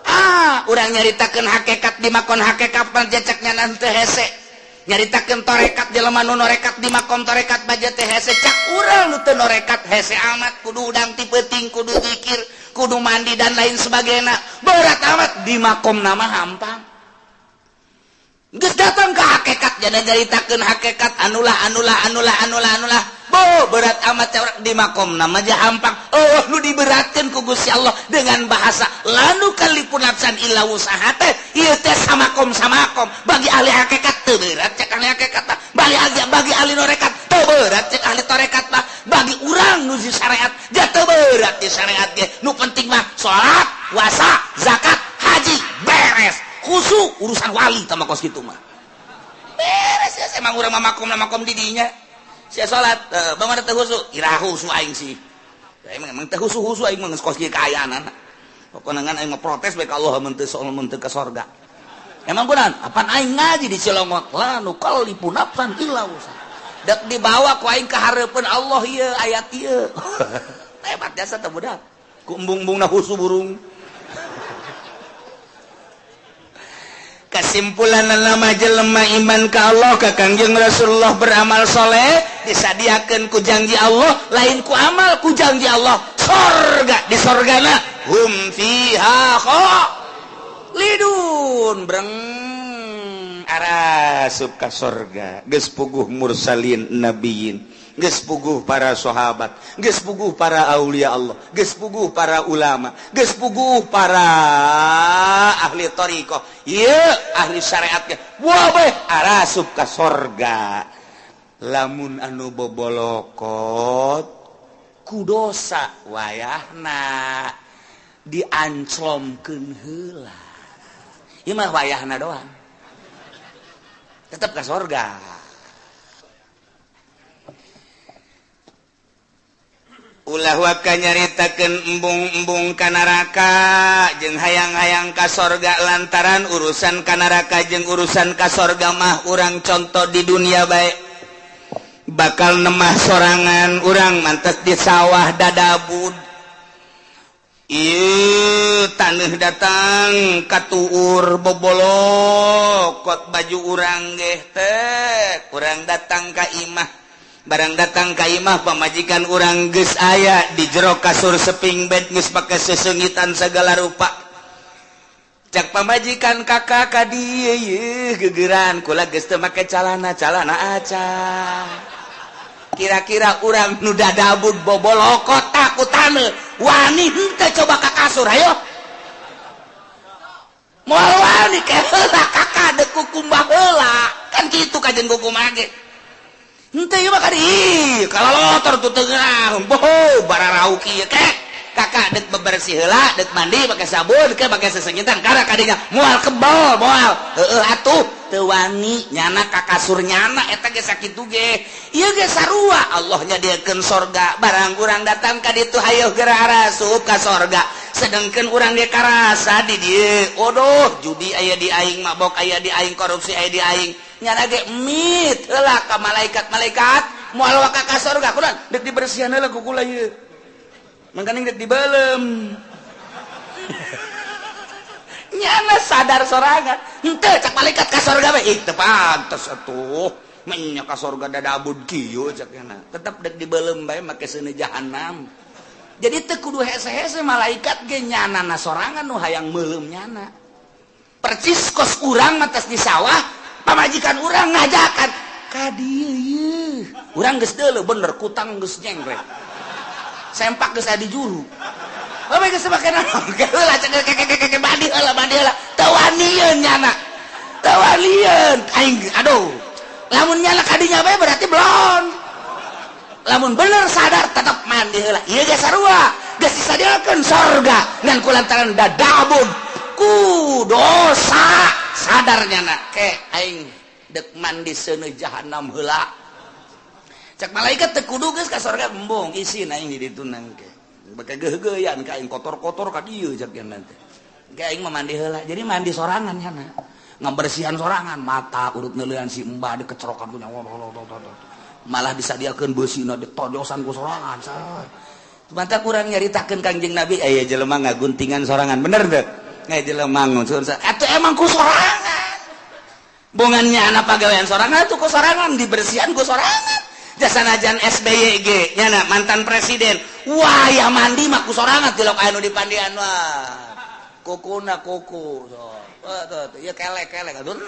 ah. Urang nyaritakeun hakikat di makon hakikat jacaknya nanti hese, nyaritakeun torekat jelema nu norekat di makom torekat baja teh hese. Cak urang nu teu norekat hese amat, kudu udang ti peuting, kudu zikir. kudu mandi dan lain sebagainya. Berat amat di makom nama hampang. Geus datang ke hakikat, jadi nyaritakeun hakikat anulah anulah anulah anulah anulah. Bo, berat amat di makom nama aja hampang. Oh, nu diberatkeun ku Gusti Allah dengan bahasa la nukallifu nafsan illa wus'aha teh ieu teh samakom samakom. Bagi ahli hakikat teu berat cek ahli hakikat mah. Bagi ahli tarekat teu berat cek ahli tarekat mah. Bagi urang nu di syariat ja teu berat di syariat ge. Nu penting mah salat, puasa, zakat, haji, beres. Khusyuk urusan wali tama kos kitu mah. Beres ya, emang urang mah makom makom di dinya. Sia salat, bagaimana teu khusyuk? Iraha khusyuk aing sih. Ya, emang emang teu khusyuk khusyuk aing mah geus kos kieu kaayaan. Pokona ngan aing mah protes bae ka Allah mun teu mun teu ka sorga. Emang kunaon? Apan aing ngaji di Cilongok, la nukallifu nafsan illa wus'aha. Dek dibawa ku aing ka hareupeun Allah ieu ayat ieu. Hebat jasa teh budak. Ku embung-embungna khusyuk burung. Kesimpulan nama jelema iman ka Allah, ka Kangjeng Rasulullah, beramal soleh, disadiakan ku janji Allah, lain ku amal, ku janji Allah sorga. Di sorgana hum fiha khalidun, breng arasup ka sorga. Geus puguh mursalin, nabiyin, geus puguh para sahabat, geus puguh para aulia Allah, geus puguh para ulama, geus puguh para ahli thariqah, ieu ahli syariat ge wah bae arasup ka sorga. Lamun anu bobolokot ku dosa, wayahna dianclomkeun heula. Ieu mah wayahna doang, tetep ka sorga. Ulah waka nyaritakeun embung-embung ka neraka jeung hayang-hayang ka sorga, lantaran urusan ka neraka jeung urusan ka sorga mah urang contoh di dunia bae. Bakal nemah sorangan urang mantes di sawah dadabud. Ieu taneuh datang katuur, bobolokot baju urang geh teh. Urang datang ka imah, barang datang ka imah pamajikan urang geus aya di jero kasur seping bed, geus pake sesengitan segala rupa. Cak pamajikan, "Kakak, ka dieu yeuh, gegeran kula geus teu make calana, calana aca." Kira-kira urang nu dadabud bobolokot ku taneuh wani henteu coba ka kasur? Hayo, moal wani. Ke heula, Kakak, deuk kukumbah heula. Kan kitu kajen kukumbah ge. Henteu ieu mah kan ih kalalotor tuh tengah boho bararau kieu. Kek, Kakak, dek bebersih heula, dek mandi pakai sabun ke pakai sesengitan kana kadinya. Moal kebal, moal heueuh atuh teu wani nyana ka kasur nyana eta ge. Sakitu ge ieu ge sarua. Allah nyadiakeun sorga, barang urang datang ka ditu, hayo geura arasup ka sorga. Sedangkan urang ge karasa di dieu, odoh, judi aya di aing, mabok aya di aing, korupsi aya di aing. Nyana ge mit heula ka malaikat, "Malaikat, moal waka ka sorga." "Kunaon?" "Dek dibersihan heula ku kula ieu, mangkaning dek dibelem." Nyana sadar sorangan henteu. Cak malaikat, "Ka sorga bae." "Ih, teu pantes atuh menya ka sorga dadabud kieu," cak nyana. Tetep dek dibelem bae make seuneu jahanam. Jadi teu kudu hese-hese malaikat ge, nyana na sorangan nu hayang meuleum nyana. Percis kos urang matas di sawah, pamajikan urang ngajakan ka dieu ieu, urang geus deuleu bener kutang geus nyengkrek, sempak geus aya di juru. Bae geus make naon heula, cek keke, mandi heula, mandi heula. Teu wanieun nyana, teu wanieun aing. Aduh, lamun nyana kadinya bae berarti belon. Lamun bener sadar, tetap mandi heula. Ieu ge sarua, geus disadiakeun sorga, ngan kulantaran dadabun ku dosa, sadar nyana, "Ke, aing dek mandi seuneu jahanam heula." Cek malaikat, "Teu kudu, geus ka sorga." "Embung, isin aing di ditu nangke bake geugeuyan ka aing, kotor-kotor ka dieu," cek nanti. "Ke, aing mah mandi heula." Jadi mandi sorangan nyana, ngabersihan sorangan, mata urut neuleuan si embah dikecerokan ku nyawa, malah disadiakeun beusina ditojosan ku sorangan. Mantap, kurang nyaritakeun Kangjeng Nabi aya jelema ngaguntingan sorangan, bener teu? Nggak jelema ngusun atuh emang ku sorangan, bongannya anak pagawean sorangan tuh, ku sorangan dibersihan ku sorangan. Jasanajan SBY ge nyana mantan presiden, wah ya mandi mah ku sorangan, tilok anu dipandian, wah kukuna kuku so. Oh, tuh, tuh. Ya kelek kelek aduh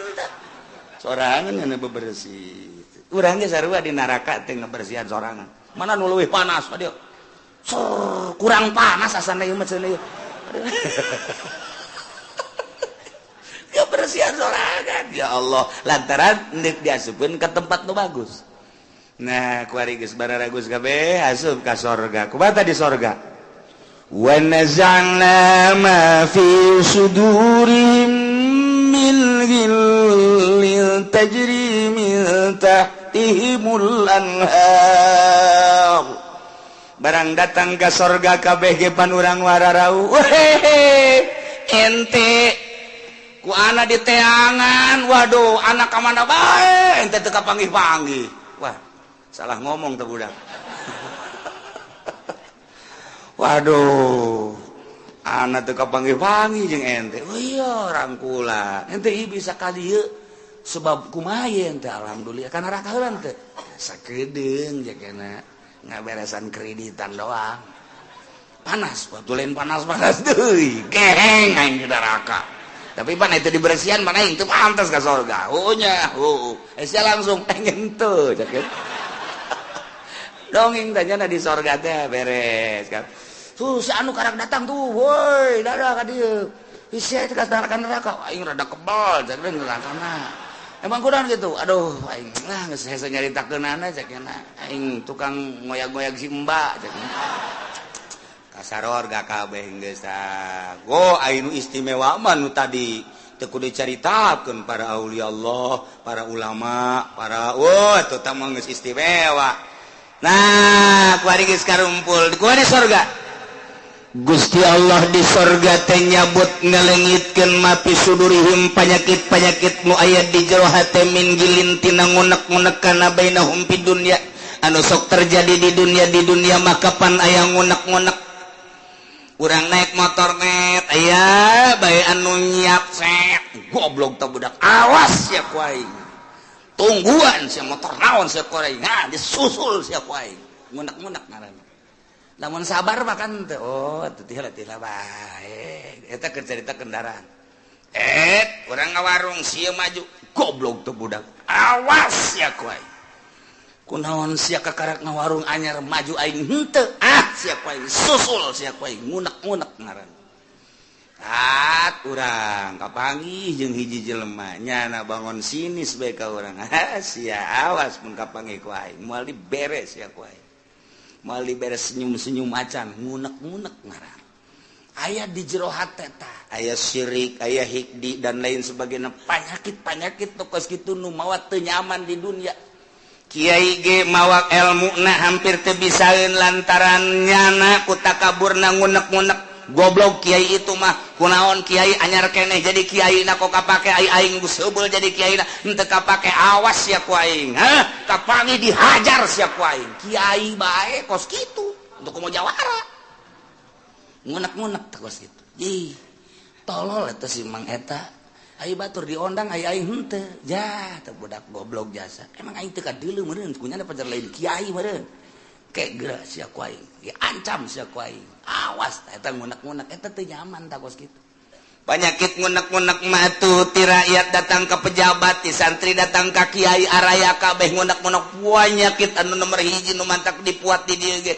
sorangan nyana bebersih. Urang ge sarua di neraka teh ngebersihan sorangan. Mana nu leuwih panas dia? Sur, kurang panas asana ieu mah cenah ieu. Kebersihan sorangan, ya Allah, lantaran ndek diasupkeun ke tempat nu bagus. Nah, kuari geus bararagus kabeh asup ka sorga. Kumaha di sorga? Wa naza'na ma fi sudurihim min ghillin tajri min tahtihimul anhar. Barang datang ke sorga kabeh ge pan urang wararau. Wehehe, ente ku anak di teangan, waduh, anak ka mana bae ente teu kapanggih-panggih. Wah, salah ngomong tuh budak. Waduh, anak teu kapanggih-panggih jeung ente. Oh iya, rangkulan ente ieu bisa ka dieu sebab kumaha ente? Alhamdulillah kana neraka heula teh sakedeung jakena ngaberesan kreditan doang. Panas waktu lain, panas-panas deui geheng aing di neraka. Tapi pan itu dibersihan mana itu pantas ke surga. Oh nya, oh eh sia langsung pengen tuh cek dongeng tanya di sorga teh beres kan. Tuh si anu karak datang tuh, woi, dadah ka dieu. Sia itu ka neraka neraka aing rada kebal cek neraka na. Emang kurang gitu, aduh, aing lah geus hese nyaritakeunana cek aing tukang ngoyag-ngoyag si mbak cek. Kasaror gak kabeh geus. Go anu istimewa mah nu tadi teu kudu dicaritakeun, para aulia Allah, para ulama, para wah eta mah geus istimewa. Nah, kuari geus karumpul kuari sorga. Gusti Allah di sorga teh nyabut, ngalengitkeun ma fi sudurihim, panyakit-panyakit nu aya di jero hate, min ghillin tina ngunek-ngunek kana bainahum fid dunya, anu sok terjadi di dunia. Di dunia maka pan aya ngunek-ngunek. Urang naik motor net aya bae anu nyiap set, goblok teh budak, awas sia ku aing, tungguan sia motor naon sia ku aing. Nah, disusul sia ku aing, ngunek-ngunek ngaranna. Namun sabar makan teh, oh teh teh bae eta keur cerita kendaraan. Eh, urang ngawarung sia maju, goblok tuh budak, awas sia ku aing, kunaon sia kakarak ngawarung anyar maju, aing henteu, ah sia ku aing, susul sia ku aing, ngunek-ngunek ngaran. Tat urang kapanggih jeung hiji jelema, nyana bangun sinis bae ka urang. Ah sia, awas mun kapanggih ku aing, moal diberes sia ku aing, moal diberes senyum-senyum acan. Ngunek-ngunek ngaran aya di jero hate tah, aya syirik, aya hikdi dan lain sebagainya, penyakit-penyakit tokos kitu nu mawa teu nyaman di dunia. Kiai ge mawa ilmu na hampir teu bisaeun lantaran nyana ku takaburna, ngunek-ngunek, goblok kiai itu mah, kunaon kiai anyar keneh jadi kiai na kok kapake, ai aing geus heubeul jadi kiai na henteu kapake, awas sia ku aing, hah kapanggih dihajar sia ku aing. Kiai bae kos kitu untuk mau jawara, ngunek-ngunek teh kos kitu. Ih, tolol eta si Mang eta. Ayo batur diondang, ayo aing henteu ja teh budak goblok jasa. Emang aing teu kadeuleu meureun kunyana pacar lain kiai meureun kayak geura sia ku aing, diancam sia ku aing, awas. Eta ngunek-ngunek eta teu nyaman tah kos kitu. Penyakit ngunek-ngunek mah tuh ti rakyat datang ke pejabat, ti santri datang ka kiai, araya kabeh ngunek-ngunek. Penyakit anu nomor hiji nu mantak dipuat di dieu ge.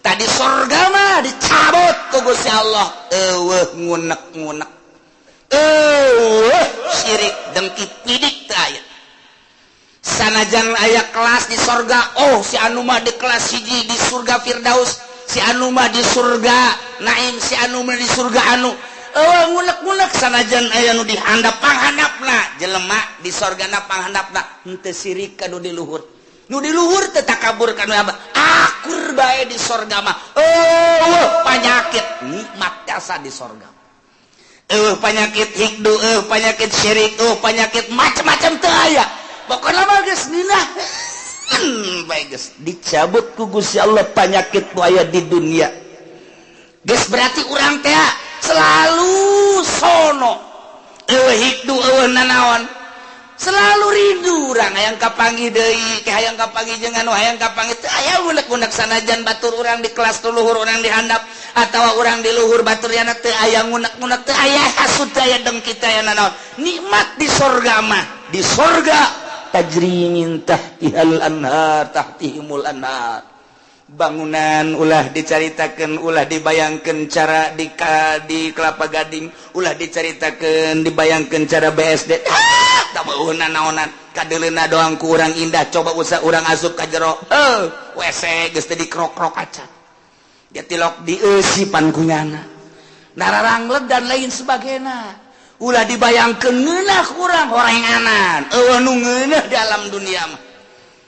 Tadi sorga mah dicabut ku Gusti Allah, eueuh ngunek-ngunek, eueuh syirik dengki pidik teu aya. Sanajan aya kelas di sorga, oh si anu mah di kelas hiji di surga Firdaus, si anu mah di surga Naim, si anu mah di surga anu, eueuh ngunek-ngunek. Sanajan aya nu dihandap panghandapna, jelema di sorgana panghandapna henteu sirik ka nu di luhur, nu di luhur teu takabur ka nu akur bae di sorga mah. Eueuh panyakit, nikmat jasa di sorga. Eueuh panyakit hikdu, eueuh panyakit syirik, eueuh panyakit macam-macam teu aya. Pokokna mah geus nginah bae, geus dicabut ku Gusti Allah panyakit nu aya di dunia. Geus berarti urang teh selalu sono, eueuh hikdu, eueuh nanaon. Selalu rindu urang, hayang kapanggih deui, ke hayang kapanggih jeung anu hayang kapanggih. Teu aya unek-unek, sanajan batur urang di kelas tu luhur, urang di handap atawa urang di luhur batur yana, teu aya ngunek-ngunek, teu aya hasud, teu aya dengki, teu aya nanaon. Nikmat di sorga mah. Di sorga tajri min tahtihal anhar, tahtihimul anhar. Bangunan ulah dicaritakan, ulah dibayangkan cara di Kelapa Gading, ulah dicaritakan, dibayangkan cara BSD. Ah, tak naonan, kadeleuna doang ku urang indah. Coba usah urang asup ka jero, eh, WC geus teu dikrok-krok acan dia, tilok dieusipan ku nyana, nararangleg dan lain sebagainya. Ulah dibayangkeun ngeunah kurang horenganan, eueuh nu ngeunah di alam dunia mah.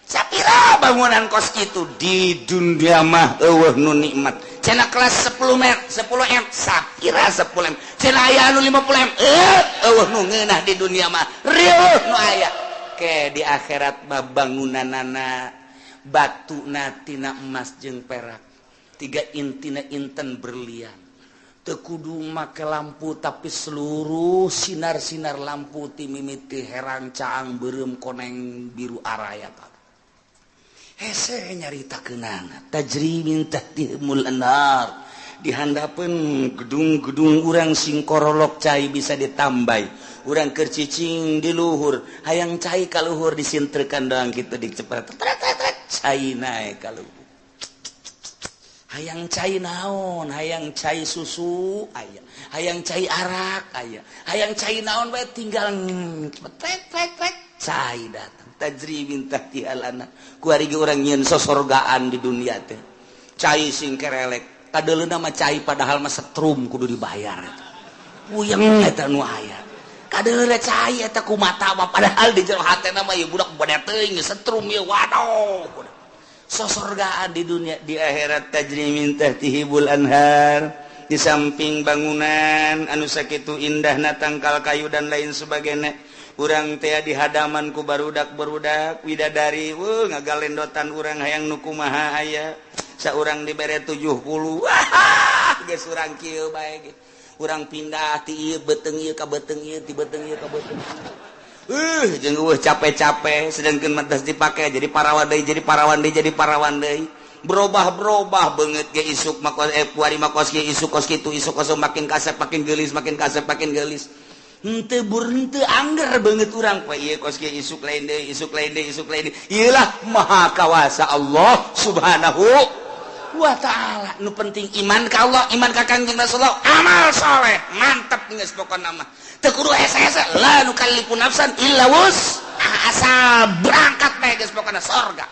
Sapira bangunan kos itu di dunia mah eueuh nu nikmat. Cenah kelas 10 m, 10 m, sapira 10 m, cenah aya anu 50 m. Eh, eueuh nu ngeunah di dunia mah, rieuh nu aya ke di akhirat mah. Bangunanana batuna tina emas jeung perak, tiga intina inten berlian. Teu kudu make lampu, tapi seluruh sinar-sinar lampu ti mimiti herang, caang, beureum, koneng, biru, araya. Hese nyarita kenana tajri min tahtihimul anhar. Di handapeun gedung-gedung urang sing korolok, cai bisa ditambai. Urang keur cicing di luhur, hayang cai ka luhur, disintrekan doang kitu, dicepet cai naek ka luhur. Hayang cai naon, hayang cai susu aya, hayang cai arak aya, hayang cai naon bae, tinggal cepet trek trek, cai datang. Tajri min tahtihal anhar. Kuari ge urang nyieun sosorgaan di dunia teh, cai sing kerelek, kadeuleuna mah cai, padahal mah setrum kudu dibayar eta. Puyeng eta nu aya. Kadeuleuna cai eta ku mata mah, padahal di jero hatena mah ieu budak bade teuing setrum ieu. Waduh, sosorgaan di dunia. Di akhirat tajri min tahtihimul anhar. Di samping bangunan anu sakitu indahna, tangkal kayu dan lain sebagainya, urang teh di hadaman ku barudak barudak widadari, wuh, ngagalendotan urang, hayang nu kumaha aya. Saurang dibere 70, wah, geus urang kieu bae ge. Urang pindah ti ieu beuteung ieu ka beuteung ieu, ti beuteung ieu ka beuteung jeung capek-capek, sedangkan matas dipakai jadi parawan deui, jadi parawan deui, jadi parawan deui, berubah-berubah banget ge. Isuk makos, eh, kuari makos ge, isuk kos kitu, isuk kos, makin kasep makin geulis, makin kasep makin geulis, henteu bur henteu angger banget urang poe ieu kos ge, isuk lain deui, isuk lain deui, isuk lain deui. Ieu lah maha kawasa Allah Subhanahu wa Ta'ala. Nu penting iman ka Allah, iman ka Kangjeng Rasulullah, amal soleh, mantap geus pokona mah. Teu kudu hese-hese, la nukallifu nafsan illa wus, asal berangkat bae geus pokona sorga.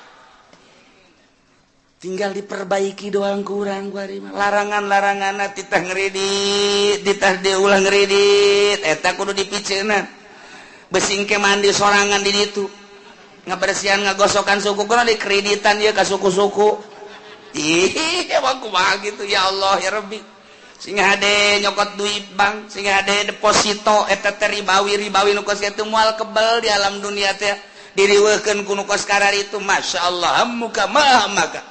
Tinggal diperbaiki doang kurang kuari mah. Larangan-larangan titah ngeridit, titah diulah ngeridit, eta kudu dipiceunan. Besing ke mandi sorangan di ditu, ngabersihan, ngagosokan suku kudu dikreditan ieu ka suku-suku. Ih, emang kumaha gitu? Ya Allah, ya Rabbi. Sing hade nyokot duit bank, sing hade deposito, eta teh ribawi. Ribawi nu kos kitu moal kebel di alam dunia teh, diriweuhkeun ku nu kos itu. Masya Allah, muka mah maka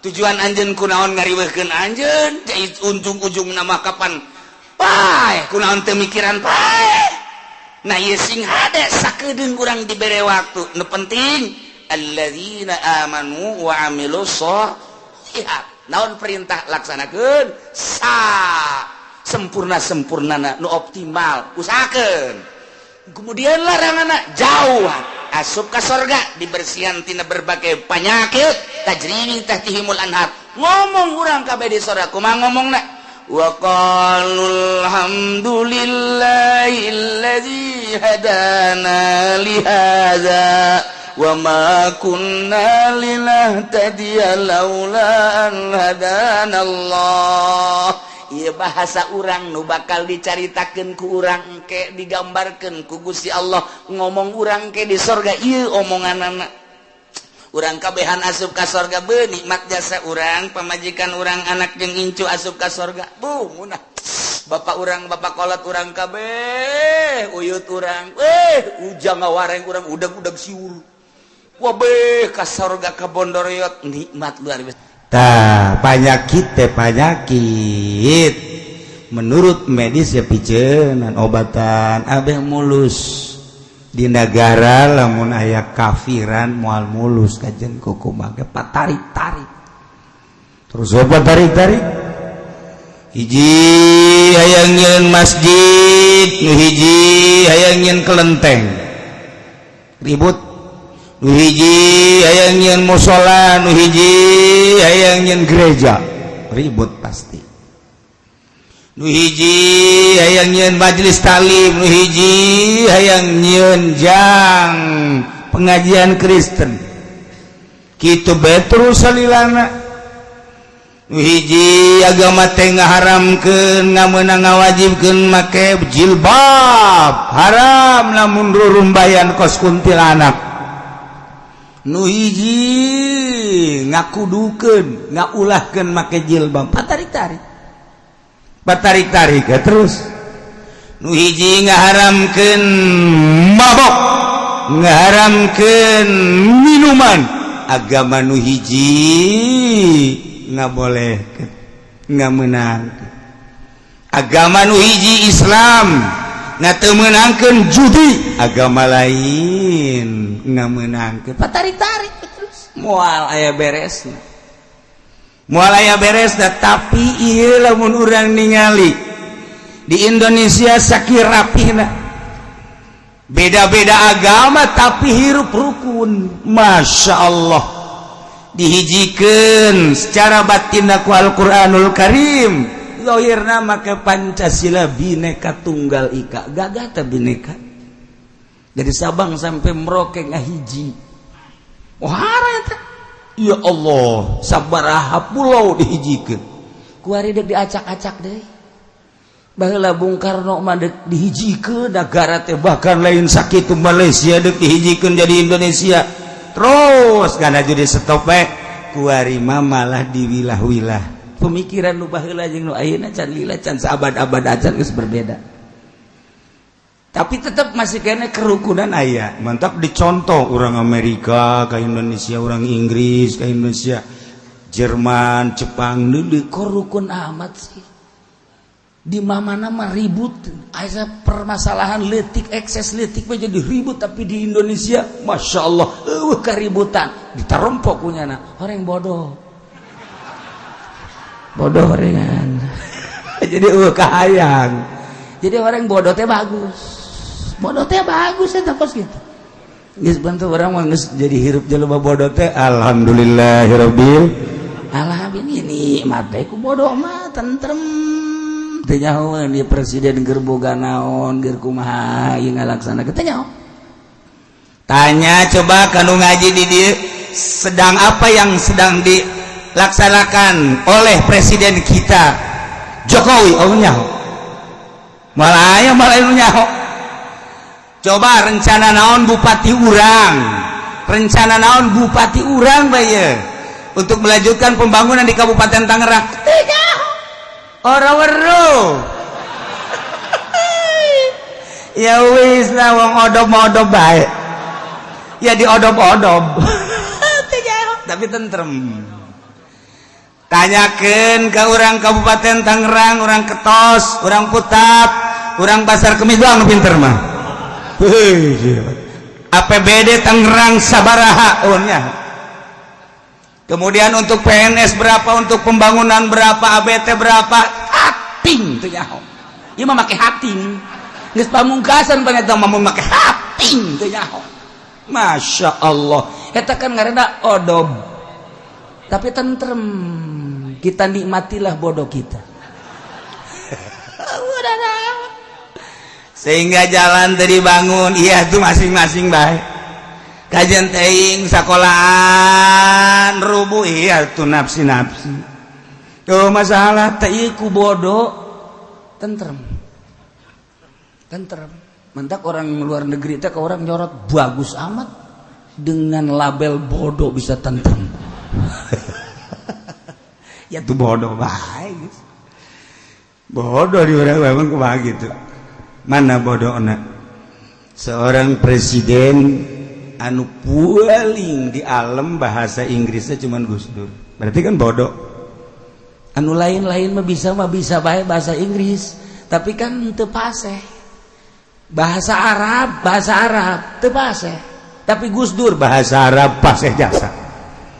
tujuan anjeun kunaon ngariweuhkeun anjeun, ujung-ujung nama kapan paeh, kunaon teu mikiran paeh. Nah, ieu sing hade sakedeung urang dibere waktu. Nu penting alladzina amanu wa amilus sholihat. Naon perintah, laksanakeun sa sempurna sempurnana, nu optimal usahakeun. Kemudian larangan jauh, asup ka sorga, dibersihan tina berbagai penyakit. Tajri min tahtihimul anhar. Ngomong urang kabeh di sorga kumaha ngomongna? Wa qalu alhamdulillahilladzi hadana li hadza wa ma kunna linahtadiya laula an hadana Allah. Ieu bahasa urang nu bakal dicaritakeun ku urang engke, digambarkeun ku Gusti Allah. Ngomong urang ke di sorga ieu omonganana. Urang kabehan asup ka sorga, be nikmat jasa urang, pamajikan urang, anak jeung incu asup ka sorga. Bu munah bapak urang, bapak kolot urang kabeh, uyut urang, eh, ujang ngawareng urang, udag-udag siur. Wabeh ka sorga, ka bondoriot, nikmat luar biasa. Tah, penyakit teh penyakit menurut medis ya piceunan, obatan abeh mulus. Di negara lamun aya kafiran moal mulus kajen kukumaha ge, patarik-tarik terus apa, tarik-tarik. Hiji hayang nyieun masjid, nu hiji hayang nyieun kelenteng, ribut. Nu hiji hayang nyieun musola, nu hiji hayang nyieun gereja, ribut pasti. Nu hiji hayang nyieun majelis taklim, nu hiji hayang nyieun jang pengajian Kristen, kitu bae terus salilana. Nu hiji agama teh ngaharamkeun, ngamenang ngawajibkeun make jilbab, haram lamun rurumbayan kos kuntilanak. Nu hiji ngakudukeun, ngaulahkeun make jilbab, patarik-tarik, patarik-tarik ya terus. Nu hiji ngaharamkeun mabok, ngaharamkeun minuman, agama nu hiji ngabolehkeun, ngamenangkeun. Agama nu hiji Islam teu meunangkeun judi, agama lain ngamenangkeun, patarik-tarik terus, moal aya beres, moal aya beres. Tapi ieu lamun urang ningali di Indonesia sakieu rapihna, beda-beda agama tapi hirup rukun, Masya Allah, dihijikan secara batin ku Al-Quranul Karim, zahirna make Pancasila, Bineka Tunggal Ika. Gagah teh bineka dari Sabang sampai Merauke ngahiji. Wah eta, ya Allah, sabaraha pulau dihijikeun kuari, dek diacak-acak deui. Baheula Bung Karno mah dek dihijikeun negara teh, bahkan lain sakitu, Malaysia dek dihijikeun jadi Indonesia, terus karena jadi stop bae. Kuari mah malah diwilah-wilah. Pemikiran nu baheula jeung nu ayeuna can lila, can saabad-abad acan geus berbeda, tapi tetap masih kena kerukunan aya. Mantap, dicontoh orang Amerika ke Indonesia, orang Inggris ke Indonesia, Jerman, Jepang, dulu kok rukun amat sih, di mana mah ribut. Aya permasalahan letik, ekses letik mah jadi ribut, tapi di Indonesia, Masya Allah, keributan ditarompok punya orang bodoh bodoh ringan jadi kahayang. Jadi orang bodoh teh bagus, bodoh teh bagus ya, kos gitu. Geus bantu orang mah geus jadi hirup jelema bodoh teh alhamdulillahirabbil alamin, ini mate ku bodoh mah tentrem. Teu nyaho di presiden keur boga naon, keur kumaha ieu ngalaksanakeun, teu nyaho. Tanya coba kanu ngaji di dieu, sedang apa yang sedang dilaksanakan oleh presiden kita Jokowi? Oh, nyaho malah aya, malah anu nyaho. Coba rencana naon bupati urang, rencana naon bupati urang bae untuk melanjutkan pembangunan di Kabupaten Tangerang? Teu nyaho, ora weruh. Ya wis lah, wong odob-odob bae ya, diodob-odob tapi tentrem. Tanyakan ke orang Kabupaten Tangerang, orang Ketos, orang Putat, orang Pasar Kemis doang nu pinter mah. Heuh, APBD Tangerang sabaraha? Oh nya. Kemudian untuk PNS berapa, untuk pembangunan berapa, ABT berapa, hating teu nyaho. Ieu mah make hating. Geus pamungkasan paneta mah make hating teu nyaho. Masya Allah. Eta kan ngaranna odob. Tapi tentrem. Kita nikmatilah bodoh kita. Udah. Sehingga jalan tadi bangun, iya itu masing-masing baik. Kajian teing sekolahan rubuh, iya tuh nafsi-nafsi. Tuh masalah teh ku bodoh tentrem. Tentrem. Mentak orang luar negeri teh ke orang nyorot, bagus amat dengan label bodoh bisa tentrem. Ya tuh bodoh baik. Bodoh di orang memang kumaha gitu. Mana bodoh seorang presiden anu paling di alam bahasa Inggrisnya cuman Gus Dur, berarti kan bodoh. Anu lain-lain mah bisa baik bahasa Inggris, tapi kan teu paseh. Bahasa Arab, bahasa Arab teu paseh, tapi Gus Dur bahasa Arab paseh jasa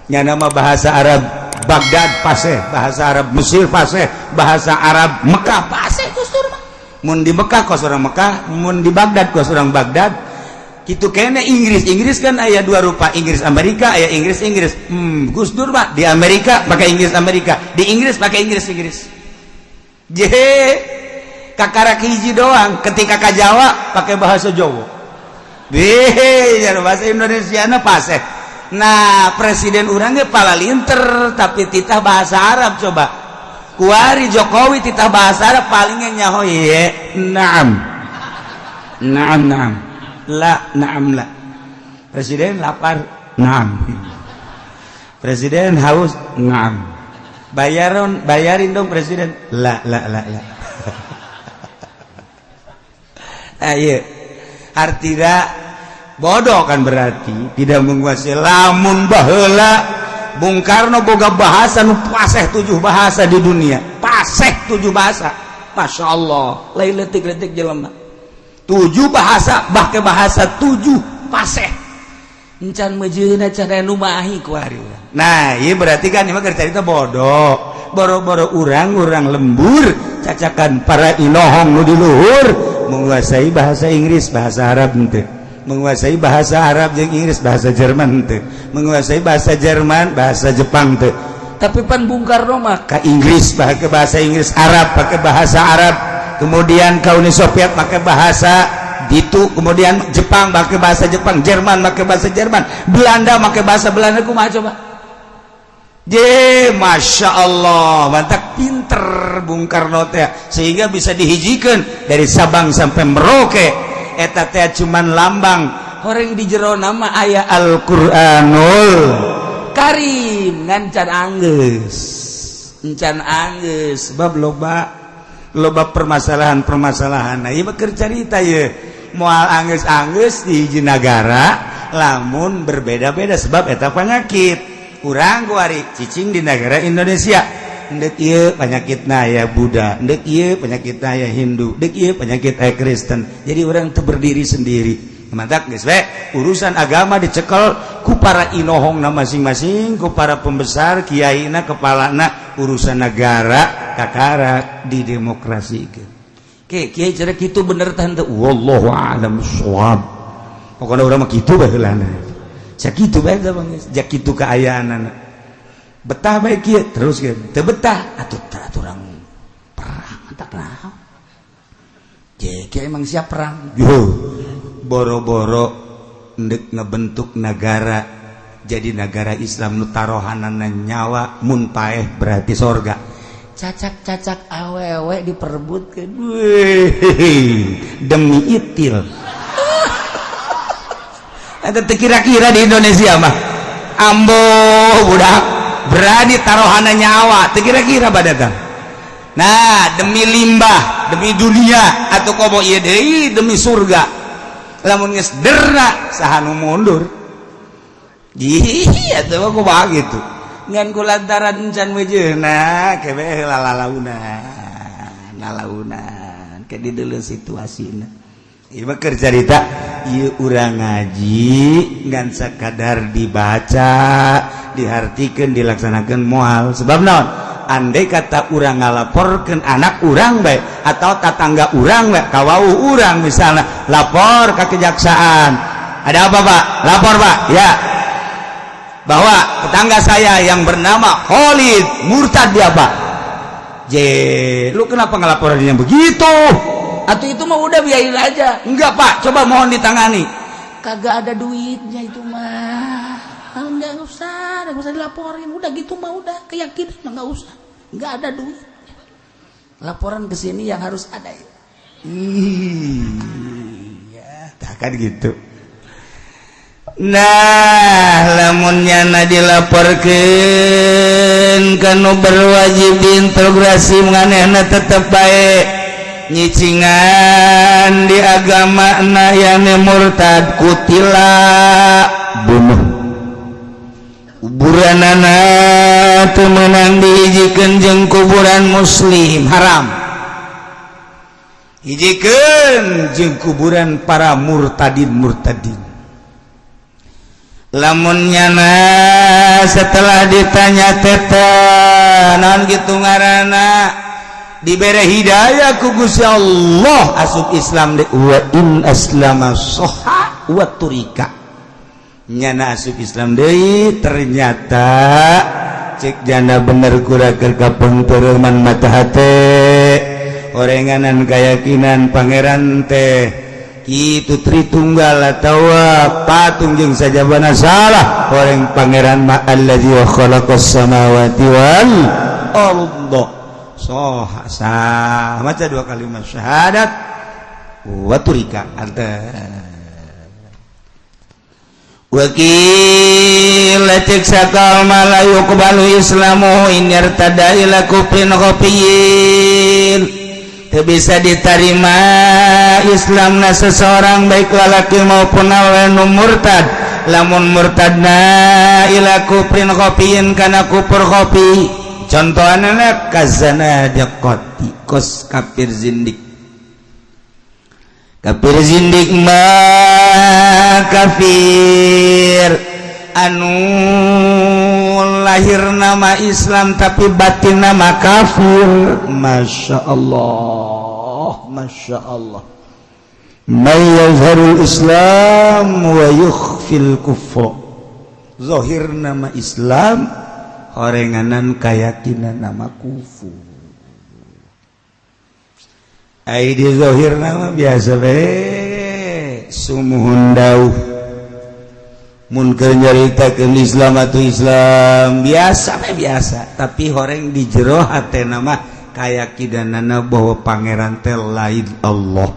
nya. Nama bahasa Arab Baghdad paseh, bahasa Arab Mesir paseh, bahasa Arab Mekah paseh. Gus Dur mah mun di Mekah kos orang Mekah, mun di Baghdad kos orang Baghdad. Gitu kayaknya. Inggris, Inggris kan aya dua rupa, Inggris Amerika, aya Inggris Inggris. Gus Dur mah di Amerika pakai Inggris Amerika, di Inggris pakai Inggris Inggris. Je kakarak hiji doang, ketika ke Jawa pakai bahasa Jawa. Beh, bahasa Indonesia na paseh. Nah, presiden urangnya pala linter, tapi titah bahasa Arab. Coba kuari Jokowi titah bahasa Arab, palingnya nyaho ye naam naam naam la naam la. Presiden lapar, naam. Presiden haus, naam. Bayaron, bayarin dong presiden, la la la la. Ayo, artinya bodoh kan, berarti tidak menguasai. Lamun baheula Bung Karno boga bahasa nu paseh, tujuh bahasa di dunia paseh, tujuh bahasa. Masya Allah, lain letik-letik jelema tujuh bahasa, bahkan bahasa tujuh paseh, encan mejeuna can aya nu mahi ku ari urang. Nah, iya, berarti kan ini mah cerita bodoh. Boro-boro urang, urang lembur cacakan para inohong nu di luhur menguasai bahasa Inggris, bahasa Arab henteu, menguasai bahasa Arab jeung Inggris, bahasa Jerman henteu, menguasai bahasa Jerman, bahasa Jepang teu. Tapi pan Bung Karno mah ka Inggris pakai bahasa Inggris, Arab pakai bahasa Arab, kemudian ke Uni Soviet pakai bahasa itu, kemudian Jepang pakai bahasa Jepang, Jerman pakai bahasa Jerman, Belanda pakai bahasa Belanda. Kumaha coba? Je, Masya Allah, mantap, pinter Bung Karno teh, sehingga bisa dihijikan dari Sabang sampai Merauke. Eta teh cuman lambang, orang di jero nama aya Al-Qur'anul Karim, ngan can anggeus, encan anggeus, sebab loba loba permasalahan-permasalahan. Nah, ieu mah keur carita ye, moal anggeus-anggeus di hiji nagara lamun berbeda-beda, sebab eta penyakit urang kuari cicing di negara Indonesia. Ndek ieu penyakitna aya Buddha, ndek ieu penyakitna aya Hindu, ndek ieu penyakit aya Kristen. Jadi orang teu berdiri sendiri. Mantap geus we urusan agama dicekel ku para inohongna masing-masing, ku para pembesar, kiaina, kepalana. Urusan negara kakara di demokrasi. Oke, kiai, cara kitu bener tah henteu? Wallahu a'lam bissawab. Pokoknya urang mah kitu baheulana, sakitu bae da bang, jak kitu kaayaanana. Betah bae kieu terus kieu, teu betah atuh urang perang. Tak naon je, kieu emang siap perang. Yo, boro-boro ndek ngebentuk negara jadi negara Islam nu tarohanana nyawa, mun paeh berarti sorga, cacak-cacak awewe diperebutkeun demi itil. Eta teu kira-kira di Indonesia mah, ambo budak berani tarohana nyawa, teu kira-kira pada. Nah, demi limbah, demi dunia, atau komo ieu deui demi surga. Lamun geus derna, saha nu mundur? Ih, atuh mah kumaha gitu, ngan kulantaran can mejeuna kebe lalaunan lalaunan ke di dulu situasina. Ieu mah keur carita ieu, urang ngaji ngan sakadar dibaca, dihartikeun, dilaksanakeun moal. Sebab naon? Andai kata urang ngalaporkeun anak urang bae atau tatangga urang bae, kawauh urang misalnya, lapor ke kejaksaan. Ada apa, Pak? Lapor, Pak, ya, bahwa tetangga saya yang bernama Khalid murtad dia, Pak. J, lu kenapa ngelaporin yang begitu? Atau itu mah udah biarin aja. Enggak, Pak, coba mohon ditangani. Kagak ada duitnya itu mah. Enggak usah, enggak usah dilaporin. Udah gitu mah, udah keyakinan mah enggak usah. Enggak ada duit. Laporan ke sini yang harus ada. Iya, tak kan gitu. Nah, lamunnya na dilaporkan kanu berwajib diintegrasi, manehna tetep baik nyicingan di agama na yang murtad, qutila, bunuh. Kuburanana teu meunang dihijikeun jeung kuburan muslim, haram. Hijikeun jeung kuburan para murtadin murtadin. Lamun nyana setelah ditanya teta naon gitu ngaranna, dibere hidayah ku Gusti Allah, asup Islam de, wa in aslama soha wa turika. Nyana asup Islam deui, ternyata cek janda bener kura keur kapeungteureman mata hate, orenganan keyakinan pangeran teh itu Tritunggal atau patung jeung sajabana salah. Orang pangeran ma allazi wa khalaqas samawati wal arda. So sah maca dua kalimat syahadat, wa turika anta. Wakil cek sakal la yuqbalu islamu in yartada ila kufrin khafiyin. Teu bisa diterima Islamna seseorang, baik lalaki maupun awewe nu murtad, lamun murtadna ila kufrin khafiyin, kana kufur khafi. Contohna kazanadiqati, kos kafir zindik. Kafir zindik mah kafir anu lahir nama Islam tapi batin nama kafir. Masya Allah, Masya Allah. May yazharul Islam wa yukhfil kufra. Zahir nama Islam, horenganan keyakinan nama kufur. Ai di zahir nama biasa be, sumuhun dauh. Mun keur nyaritakeun Islam atau Islam biasa be biasa, tapi horeng di jero hate nama keyakinanana bahwa pangeran teh lain Allah,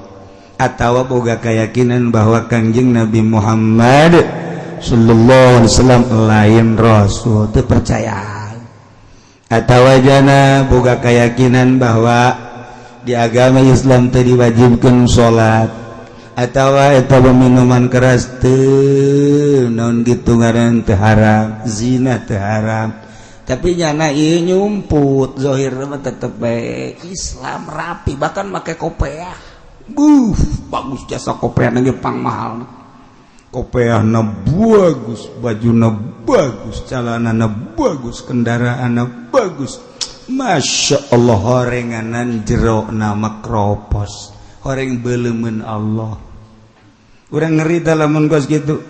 atau boga keyakinan bahwa Kangjeng Nabi Muhammad sallallahu alaihi wasallam lain rasul, teu percaya, atau jana boga keyakinan bahwa di agama Islam teu diwajibkan salat, atau eta minuman keras teu naon gitu ngaran, teu haram, zina teu haram, tapi nyana ieu nyumput. Zahir mah tetep bae Islam rapi, bahkan make kopeah. Buh, bagus jasa kopeah ge pang mahal. Kopeahna bagus, bajuna bagus, celanana bagus, kendaraanna bagus. Masya Allah, horenganan jero nama kropos, horeng belemen Allah. Urang ngeri lamun kos gitu.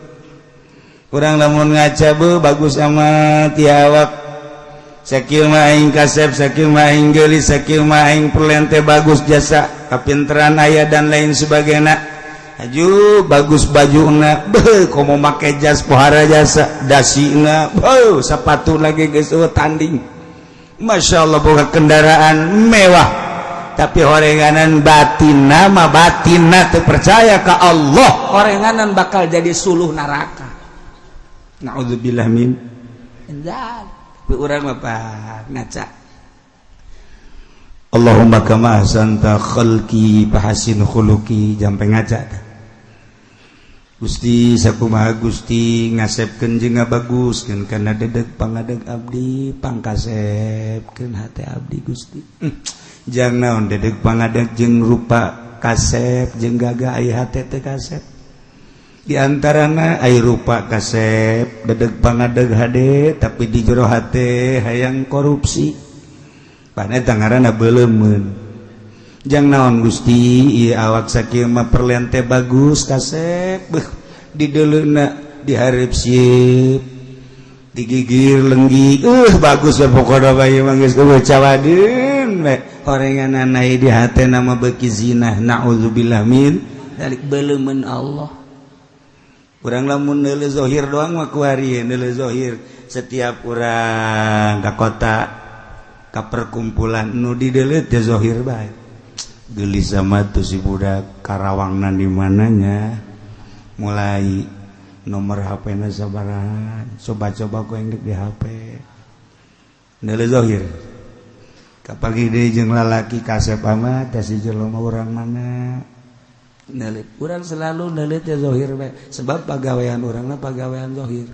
Urang lamun ngaca, be bagus amat ya awak. Sakieu mah aing kasep, sakieu mah aing geulis, sakieu mah aing perlente bagus jasa, kapinteran aya dan lain sebagainya. Aju bagus bajuna, beuh, komo make jas pohara jasa, dasina, beuh, sepatu lagi geus tanding. Masya Allah, boga kendaraan mewah, tapi horenganan batin nama batinna teu percaya ka Allah, horenganan bakal jadi suluh neraka. Naudzubillah min dzalik. Tapi urang mah ngaca. Allahumma kama ahsanta khalqi fahasin khuluqi, jampe ngaca. Gusti, sakumaha Gusti ngasepkeun jeung ngabaguskeun kana dedeg pangadeg abdi, pangkasepkeun hate abdi, Gusti. Jang naon dedeg pangadeg jeung rupa kasep jeung gagah, aya hate teu kasep? Di antarana aya rupa kasep, dedeg pangadeg hade, tapi di jero hate hayang korupsi, pan eta ngaranna beulemeun. Jang naon Gusti ieu awak sakieu mah perlen teh bagus kasep, beuh, di deuleuna dihareup sieun, digigir lenggi, bagus we. Pokona bae mah geus eueuh cawadeun we, horenganana di hate nama beuki zina. Naudzubillah min dzalik, beulemeun Allah. Urang lamun neuleuh zahir doang mah kuari neuleuh zahir. Setiap urang ka kota, ka perkumpulan, nu dideuleuh teh zahir bae. Gelis sama tuh si budak, Karawangna di mananya, mulai nomor HP na sabaraha, coba-coba ku yang di HP, neuleuh zahir. Kapagi deui jeung lalaki kasep amat teh, si jelema urang mana, neuleuh. Urang selalu neuleuh teh zahir bae, sebab pagawean urangna pagawean zahir.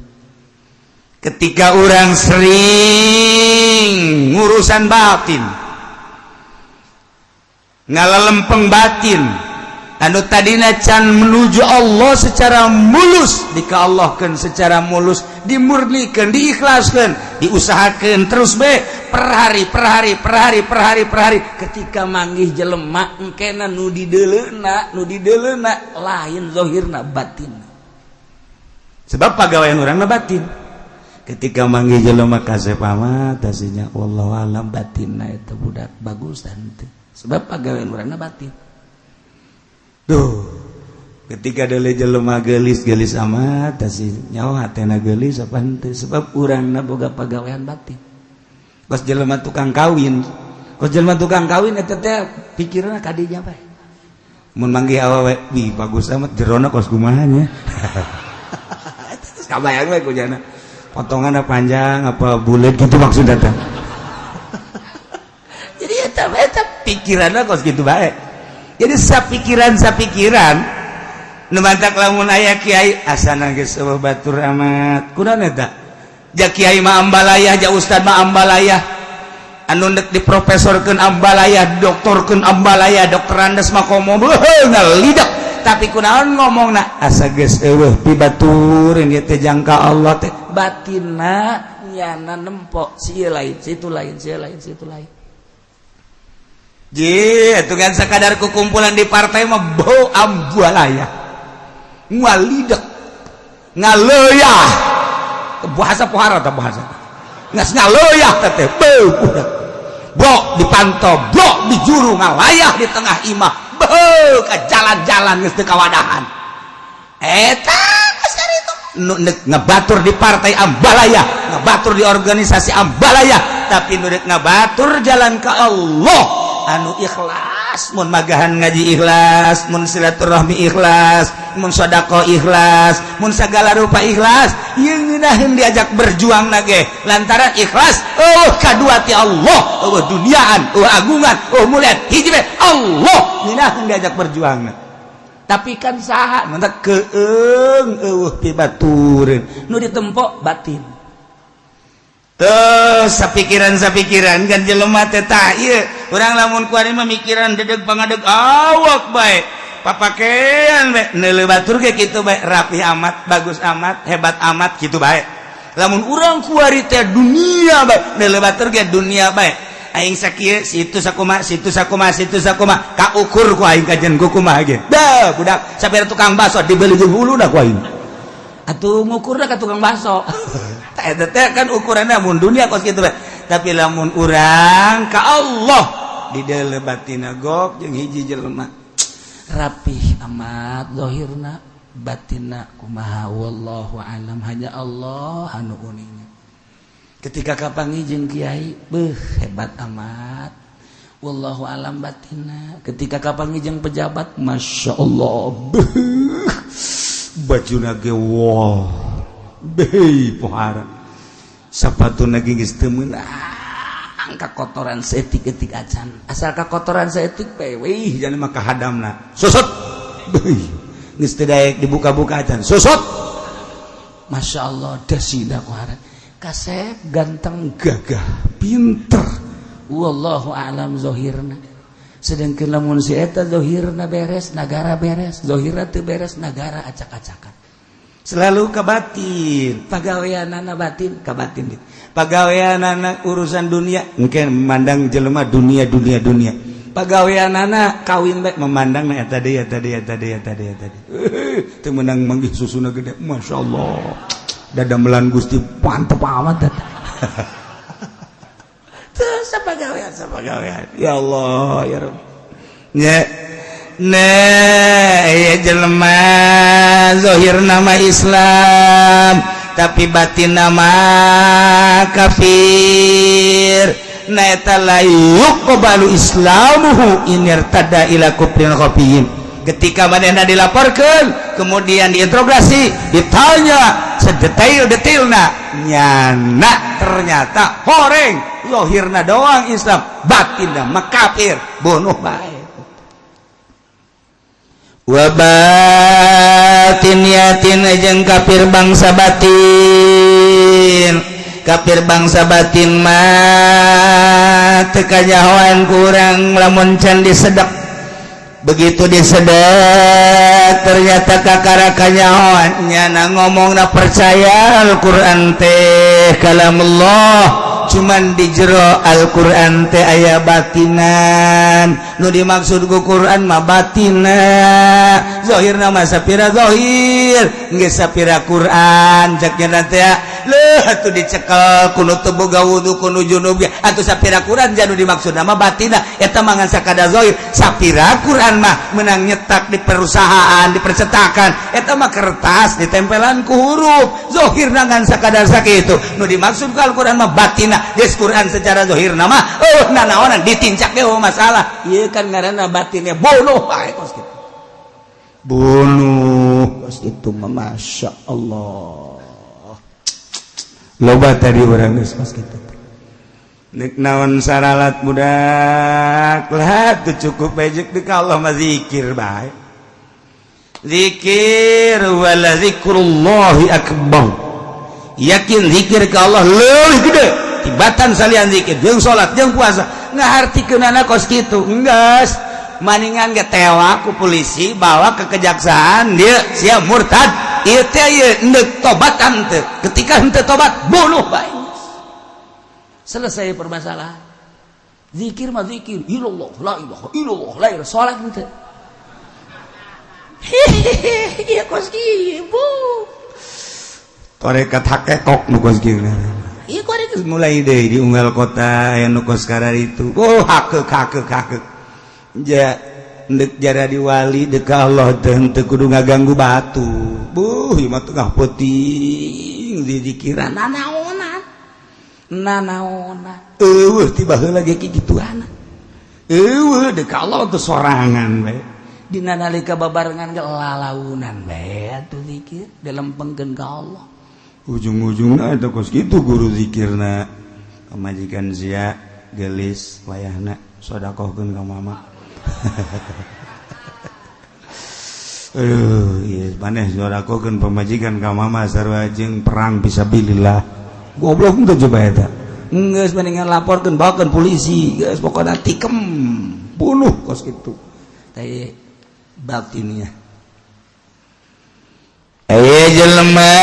Ketika orang sering ngurusan batin. Ngalalempeng batin anu tadina can menuju Allah secara mulus, dikaallahkan secara mulus, dimurnikan, diikhlaskan, diusahakan terus be per hari, per hari, per hari, per hari, per hari. Ketika manggih jelema engkena nu dideleuna, nu dideleuna lain zohirna, batin, sebab pagawean urang batin. Ketika manggih jelema kasep amat tasinya, wallahu alam batinna itu budak bagus dan sebab pagawean urangna batin. Duh, ketika deuleu jelema geulis, geulis amat tasi, nyawa hatena geulis apa henteu, sebab urangna boga pagawean batin. Kos jelema tukang kawin, kos jelema tukang kawin eta teh pikiranna kadinya bae. Mun manggih awewe, wih, bagus amat, jerona kos kumaha nya? Kabayang we ku jana potongan panjang apa bulat gitu maksudnya teh. Jadi eta eta pikiranna kos gitu bae. Jadi sapikiran sapikiran nu mantak lamun aya kiai asana geus eueuh batur amat. Kunaon eta? Ja kiai mah ambalayah, ja ustad mah ambalayah, anu dek diprofesorkeun ambalayah, doktorkeun ambalayah, doktorandes mah komo ngalidak, tapi kunaon ngomongna asa geus eueuh pibatureun ieu teh jangka Allah teh? Batinna nyana nempok si lain, situ lain, si lain, situ lain. Ji, itu kan sekadar kukumpulan di partai mah bau ambualaya. Ngalidak. Ngaleuyah. Bahasa pohara tah bahasa. Ngas ngaleuyah teh beu budak. Blok dipantau, blok di juru ngalayah di tengah imah. Beu ke jalan-jalan geus teu kawadahan. Eta geus itu. Nu ngebatur di partai ambalaya, ngebatur di organisasi ambalaya, tapi nu ngebatur jalan ke Allah anu ikhlas, mun magahan ngaji ikhlas, mun silaturahmi ikhlas, mun sedekah ikhlas, mun segala rupa ikhlas, ieu ngeunaheun diajak berjuang nage lantaran ikhlas. Oh, kadua ti Allah, oh duniaan, oh agungan, oh mulian, hiji bae Allah, ngeunaheun diajak berjuang. Tapi kan saha mantak keung eueuh pibatureun nu ditempok batin. Tuh, sapikiran-sapikiran kan jelema teh. Tah, ieu urang lamun kuari memikiran dedeg pangadeg awak bae, papakean bae, neuleuh batur ge kitu bae, rapi amat, bagus amat, hebat amat, kitu bae. Lamun urang kuari teh dunia bae, neuleuh batur ge dunia bae, aing sakieu, situ sakuma, situ sakuma, situ sakuma, kaukur ku aing kajen ku kumaha ge. Dah budak sampai tukang bakso dibeli jeung huluna ku aing atuh ngukurna ka tukang bakso. Eta teh kan ukuranna mun dunia kos kitu bae. Tapi lamun urang ka Allah di dalam batina gok jeung hiji jelema rapih amat zahirna, batinna kumaha, wallahu alam, hanya Allah anu uninga. Ketika kapanggih jeung kiai, beuh, hebat amat, wallahu alam batina. Ketika kapanggih jeung pejabat, masya Allah, beuh, bajuna ge wah, beuh, pohara, sapatu ge geus teu meunang kakotoran saeutik-eutik acan, asal kakotoran saeutik bae, wih, jangan mah kahadamna susut, beuh, geus teu daek dibuka-buka acan, susut. Masya Allah, dasina kuhara kasep, ganteng, gagah, pinter, wallahu a'lam zahirna. Sedangkan lamun si eta zahirna beres, nagara beres, zahirna teu beres, nagara acak-acakan. Selalu ke batin, pagaweanana batin, ke batin, pagaweanana urusan dunia, mungkin memandang jelema dunia, dunia, dunia, pagaweanana kawin bae memandang na eta deui, eta deui, eta deui, eta deui, eta deui. Teu meunang manggih susuna gede, masya Allah, dadamelan Gusti mantep amat eta. Terus sapagawean sapagawean, ya Allah, ya Rabb nya. Nah, ya jelema zahir nama Islam tapi batin nama kafir. Nah, eta la yuqbalu islamuhu in irtada ila kufrin khafiyyin. Ketika manehna dilaporkan, kemudian diinterogasi, ditanya sedetail-detailna, nyana ternyata horeng, zahirna doang Islam, batinna mah kafir, bunuh bae. Wabatin yatin jeung kafir bangsa batin. Kafir bangsa batin mah teu kanyahoan ku urang lamun can disedak. Begitu disedak, ternyata kakara kanyahoan, nyana ngomongna percaya Al-Qur'an teh kalamullah. Cuman di jero Al-Qur'an teh aya batinan. Nu dimaksud ku Quran mah batina, zahirna mah sapira zahir geus sapira Quran cek nya teh. Leuh atuh dicekel kuno teu boga wudu, kuno junub ge atuh sapira Quran. Janu dimaksud mah batina, eta mah ngan sakada zahir. Sapira Quran mah menang nyetak di perusahaan, di percetakan, eta mah kertas ditempelan ku huruf, zahirna ngan sakadar sakitu. Nu dimaksud ku Al-Qur'an mah batina. Geus Quran secara zahir nama oh nanaonan, ditincak ge oh masalah. Ieu kan ngaranna batinnya. Bunuh bae kos kitu, bunuh kos itu mah. Masya Allah, loba tadi urang geus kos kitu. Nek naon saralat budak lah tuh, cukup bejek di Allah mah, zikir bae, zikir. Wala zikrullahi akbar. Yakin zikir ke Allah leuwih gede tibatan salian zikir jeung salat jeung puasa. Ngahartikeunana kos kitu, enggeus maningan ge tewa ku polisi, bawa ke kejaksaan, dia sia murtad ieu teh, ieu endek tobat henteu. Ketika henteu tobat, bunuh bae, selesai permasalahan. Zikir mah zikir ilallah, la ilaha illallah, la ilaha. Salat henteu, hehehe, ieu kos kieu bu. Torekat hakekok nu kos kieu. Ieu korek mulai deui di unggal kota aya nu kos itu. Oh, hakek hakek hakek. Ja ndek jara di wali dek Allah teh henteu kudu ngaganggu batu. Buh, ieu mah tengah peuting didikiran nanaonan. Nanaonan. Eueuh ti baheula ge kikituan. Eueuh dek Allah teh sorangan bae. Dina nalika babarengan ge lalaunan bae atuh zikir dilempengkeun ka Allah. Ujung-ujungna eta kos kitu guru zikirna. Pamajikan sia gelis wayahna, sodakohkeun ka mama. Aduh, ieu maneh sodakohkeun pamajikan ka mama sarua jeung perang fisabilillah. Goblok teu coba eta? Geus mendingan laporkeun, bawakeun polisi, geus pokona tikem, bunuh kos kitu. Teh batinnya. Aya jelema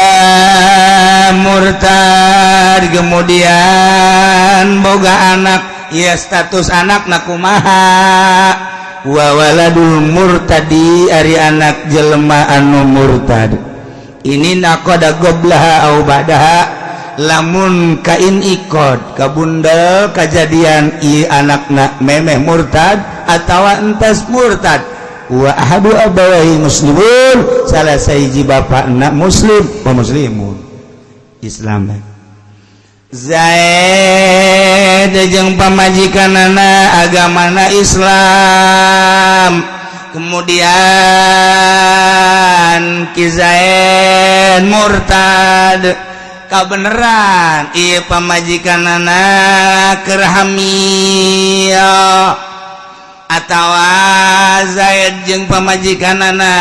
murtad kemudian boga anak ya, status anak na kumaha? Wa waladul murtadi, ari anak jelema anu murtad ini, naqada qoblaha au ba'daha, lamun kain ikod kabundel kejadian i anakna memeh murtad atawa entas murtad, wa ahadu abawahi muslimun, salah sahiji bapakna muslim wa muslimun, Islam. Zaid jeung pamajikanana agamana Islam, kemudian Ki Zaid murtad, kabeneran ieu pamajikanana keur hamil, atawa Zaid jeung pamajikanana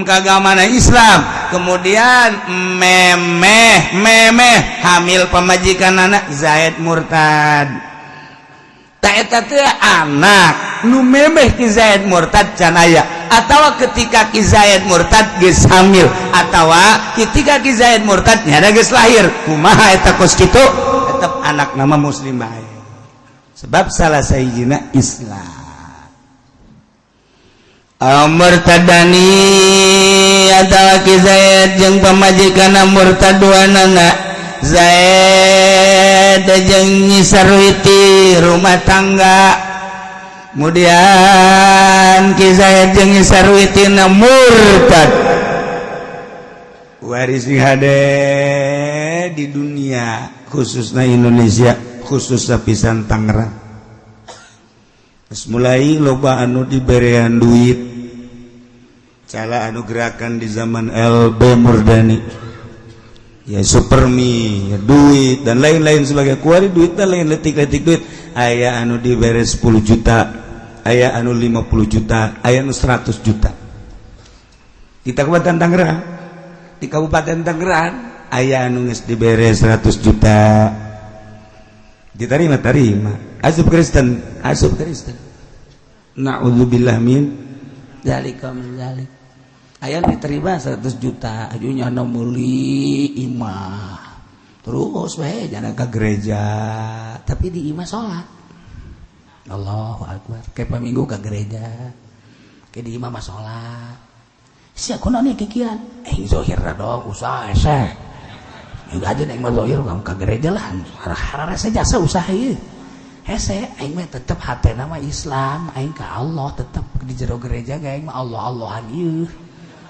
kagamana Islam, kemudian memeh memeh hamil pamajikanana, Zaid murtad. Tak eta teh anak nu memeh Ki Zaid murtad can aya, atawa ketika Ki Zaid murtad geus hamil, atawa ketika Ki Zaid murtad nyada geus lahir, kumaha eta kos kitu? Tetep anak nama muslim bae, sebab salah sahijina Islam. Murtadani, atawa Ki Zaid jeung pamajikanna murtad duanana, Zaid jeung Nyi Sarwiti rumah tangga, kemudian Ki Zaid jeung Nyi Sarwiti na murtad. Waris hade di dunia, khususnya Indonesia, khususnya pisan Tangerang. Terus mulai loba anu diberean duit, cara anu gerakan di zaman LB Murdani ya, supermi ya, duit dan lain-lain sebagai kuari duit dan lain letik-letik duit. Aya anu dibere 10 juta, aya anu 50 juta, aya anu 100 juta. Di Kabupaten Tangerang, di Kabupaten Tangerang. Aya anu geus dibere 100 juta, diterima, terima, asup Kristen, asup Kristen. Naudzubillah min dzalika, min dzalik. Aya diterima 100 juta, ajunya anu meuli imah, terus we jangan ke gereja, tapi di imah salat. Allahu akbar, kayak minggu ke gereja, kayak di imah mah salat. Sia kunaon nih kikian eh zohir dong usaha hese juga aja neng mah zohir kamu ke gereja lah, rasa jasa usaha ieu hese. Aing mah tetep hatena mah Islam, aing ka Allah tetep di jero gereja ge aing mah Allah Allahan ieu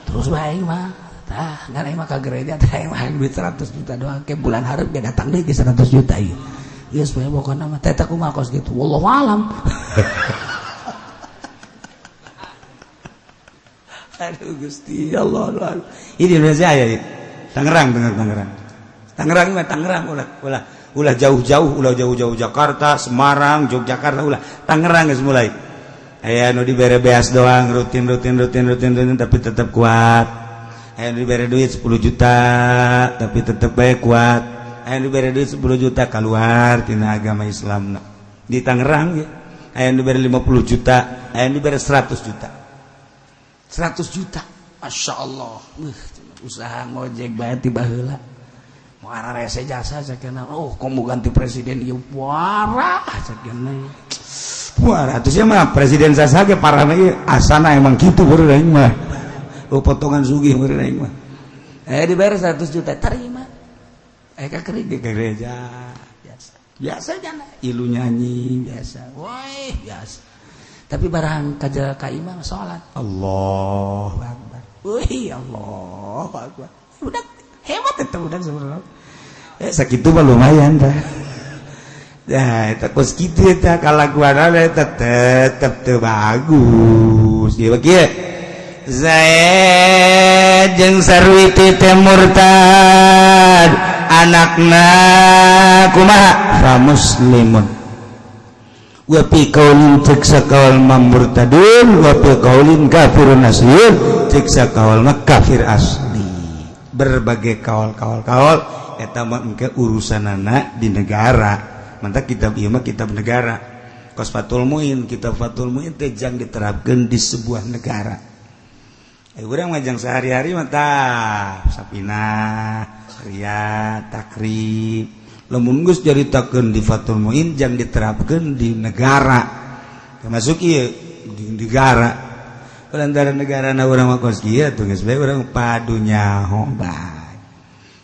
terus bae. Aing mah tah ngan aing mah ka gereja tah, aing mah duit 100 juta doang, ke bulan hareup ge datang deui ke 100 juta ieu. Geus bae pokona mah teh kumaha kos gitu, wallahu alam. Aduh Gusti Allah, Allah. Ini Indonesia ya. Tangerang, Tangerang, Tangerang. Tangerang mah Tangerang, ulah ulah ulah jauh-jauh, ulah jauh-jauh Jakarta, Semarang, Yogyakarta, ulah. Tangerang geus mulai. Aya nu dibere beas doang, rutin rutin rutin rutin rutin, tapi tetap kuat. Aya nu dibere duit 10 juta, tapi tetap baik kuat. Aya nu dibere duit 10 juta, keluar tina agama Islam di Tangerang ya. Aya nu dibere 50 juta, aya nu dibere 100 juta. 100 juta, Masya Allah, usaha ngojek bae tiba heula mau rese jasa cekena. Oh, kok mau ganti presiden ieu, parah cekena. Wah, atuh sia mah presiden sasa ge parah mah ieu, asana emang kitu beureun aing mah. Oh, potongan sugih beureun aing mah. Eh, dibayar 100 juta, terima. Eh, ka ke gereja biasa. Biasa jana ilu nyanyi biasa. Woi, biasa. Tapi barang kaja ka imah salat. Allahu akbar. Wih, Allahu akbar. Udah hebat itu udah sebenarnya. Eh, sakitu mah lumayan dah. Ya, eta kos kitu eta kalakuanana eta tetep teu bagus. Ieu kieu. Zaid jeung Sarwiti teh murtad, anakna kumaha? Fa muslimun. Wa fi qaulin, cek sakaul mah murtadun, wa fi qaulin kafirun asliyun, cek sakaul mah kafir asli. Berbagai kaul-kaul kaul eta mah engke urusanana di negara. Mantap, kitab ieu mah kitab negara. Kos Fathul Muin, kitab Fathul Muin teh jang diterapkeun di sebuah negara. Eh, urang mah jang sehari-hari mah tah Safinah, Riyad, Takrib. Lamun geus caritakeun di Fathul Muin jang diterapkeun di negara. Termasuk ieu di negara. Lantaran negara na urang mah kos kieu atuh geus bae urang padu nyaho bae.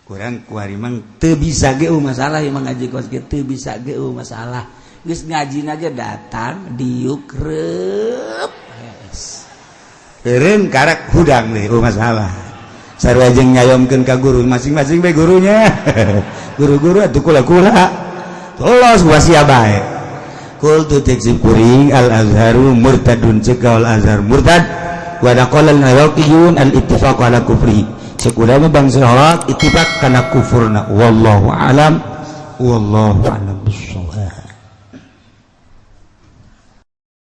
Kurang kuari mang teu bisa ge masalah ieu mah, ngaji kos kieu teu bisa ge masalah. Geus ngajina ge datang diuk reup. Eureun karak hudang deh masalah. Sarua jeung nyayomkeun ka guru masing-masing bae gurunya. Guru-guru atuh kula-kula. Lolos wasia bae. Qultu, cek kuring, al azharu murtadun, cek al azhar murtad, wa naqala al iraqiyun al ittifaq ala kufri, cek ulama bangsa Iraq ittifaq kana kufurna. Wallahu alam, wallahu alam bissawab.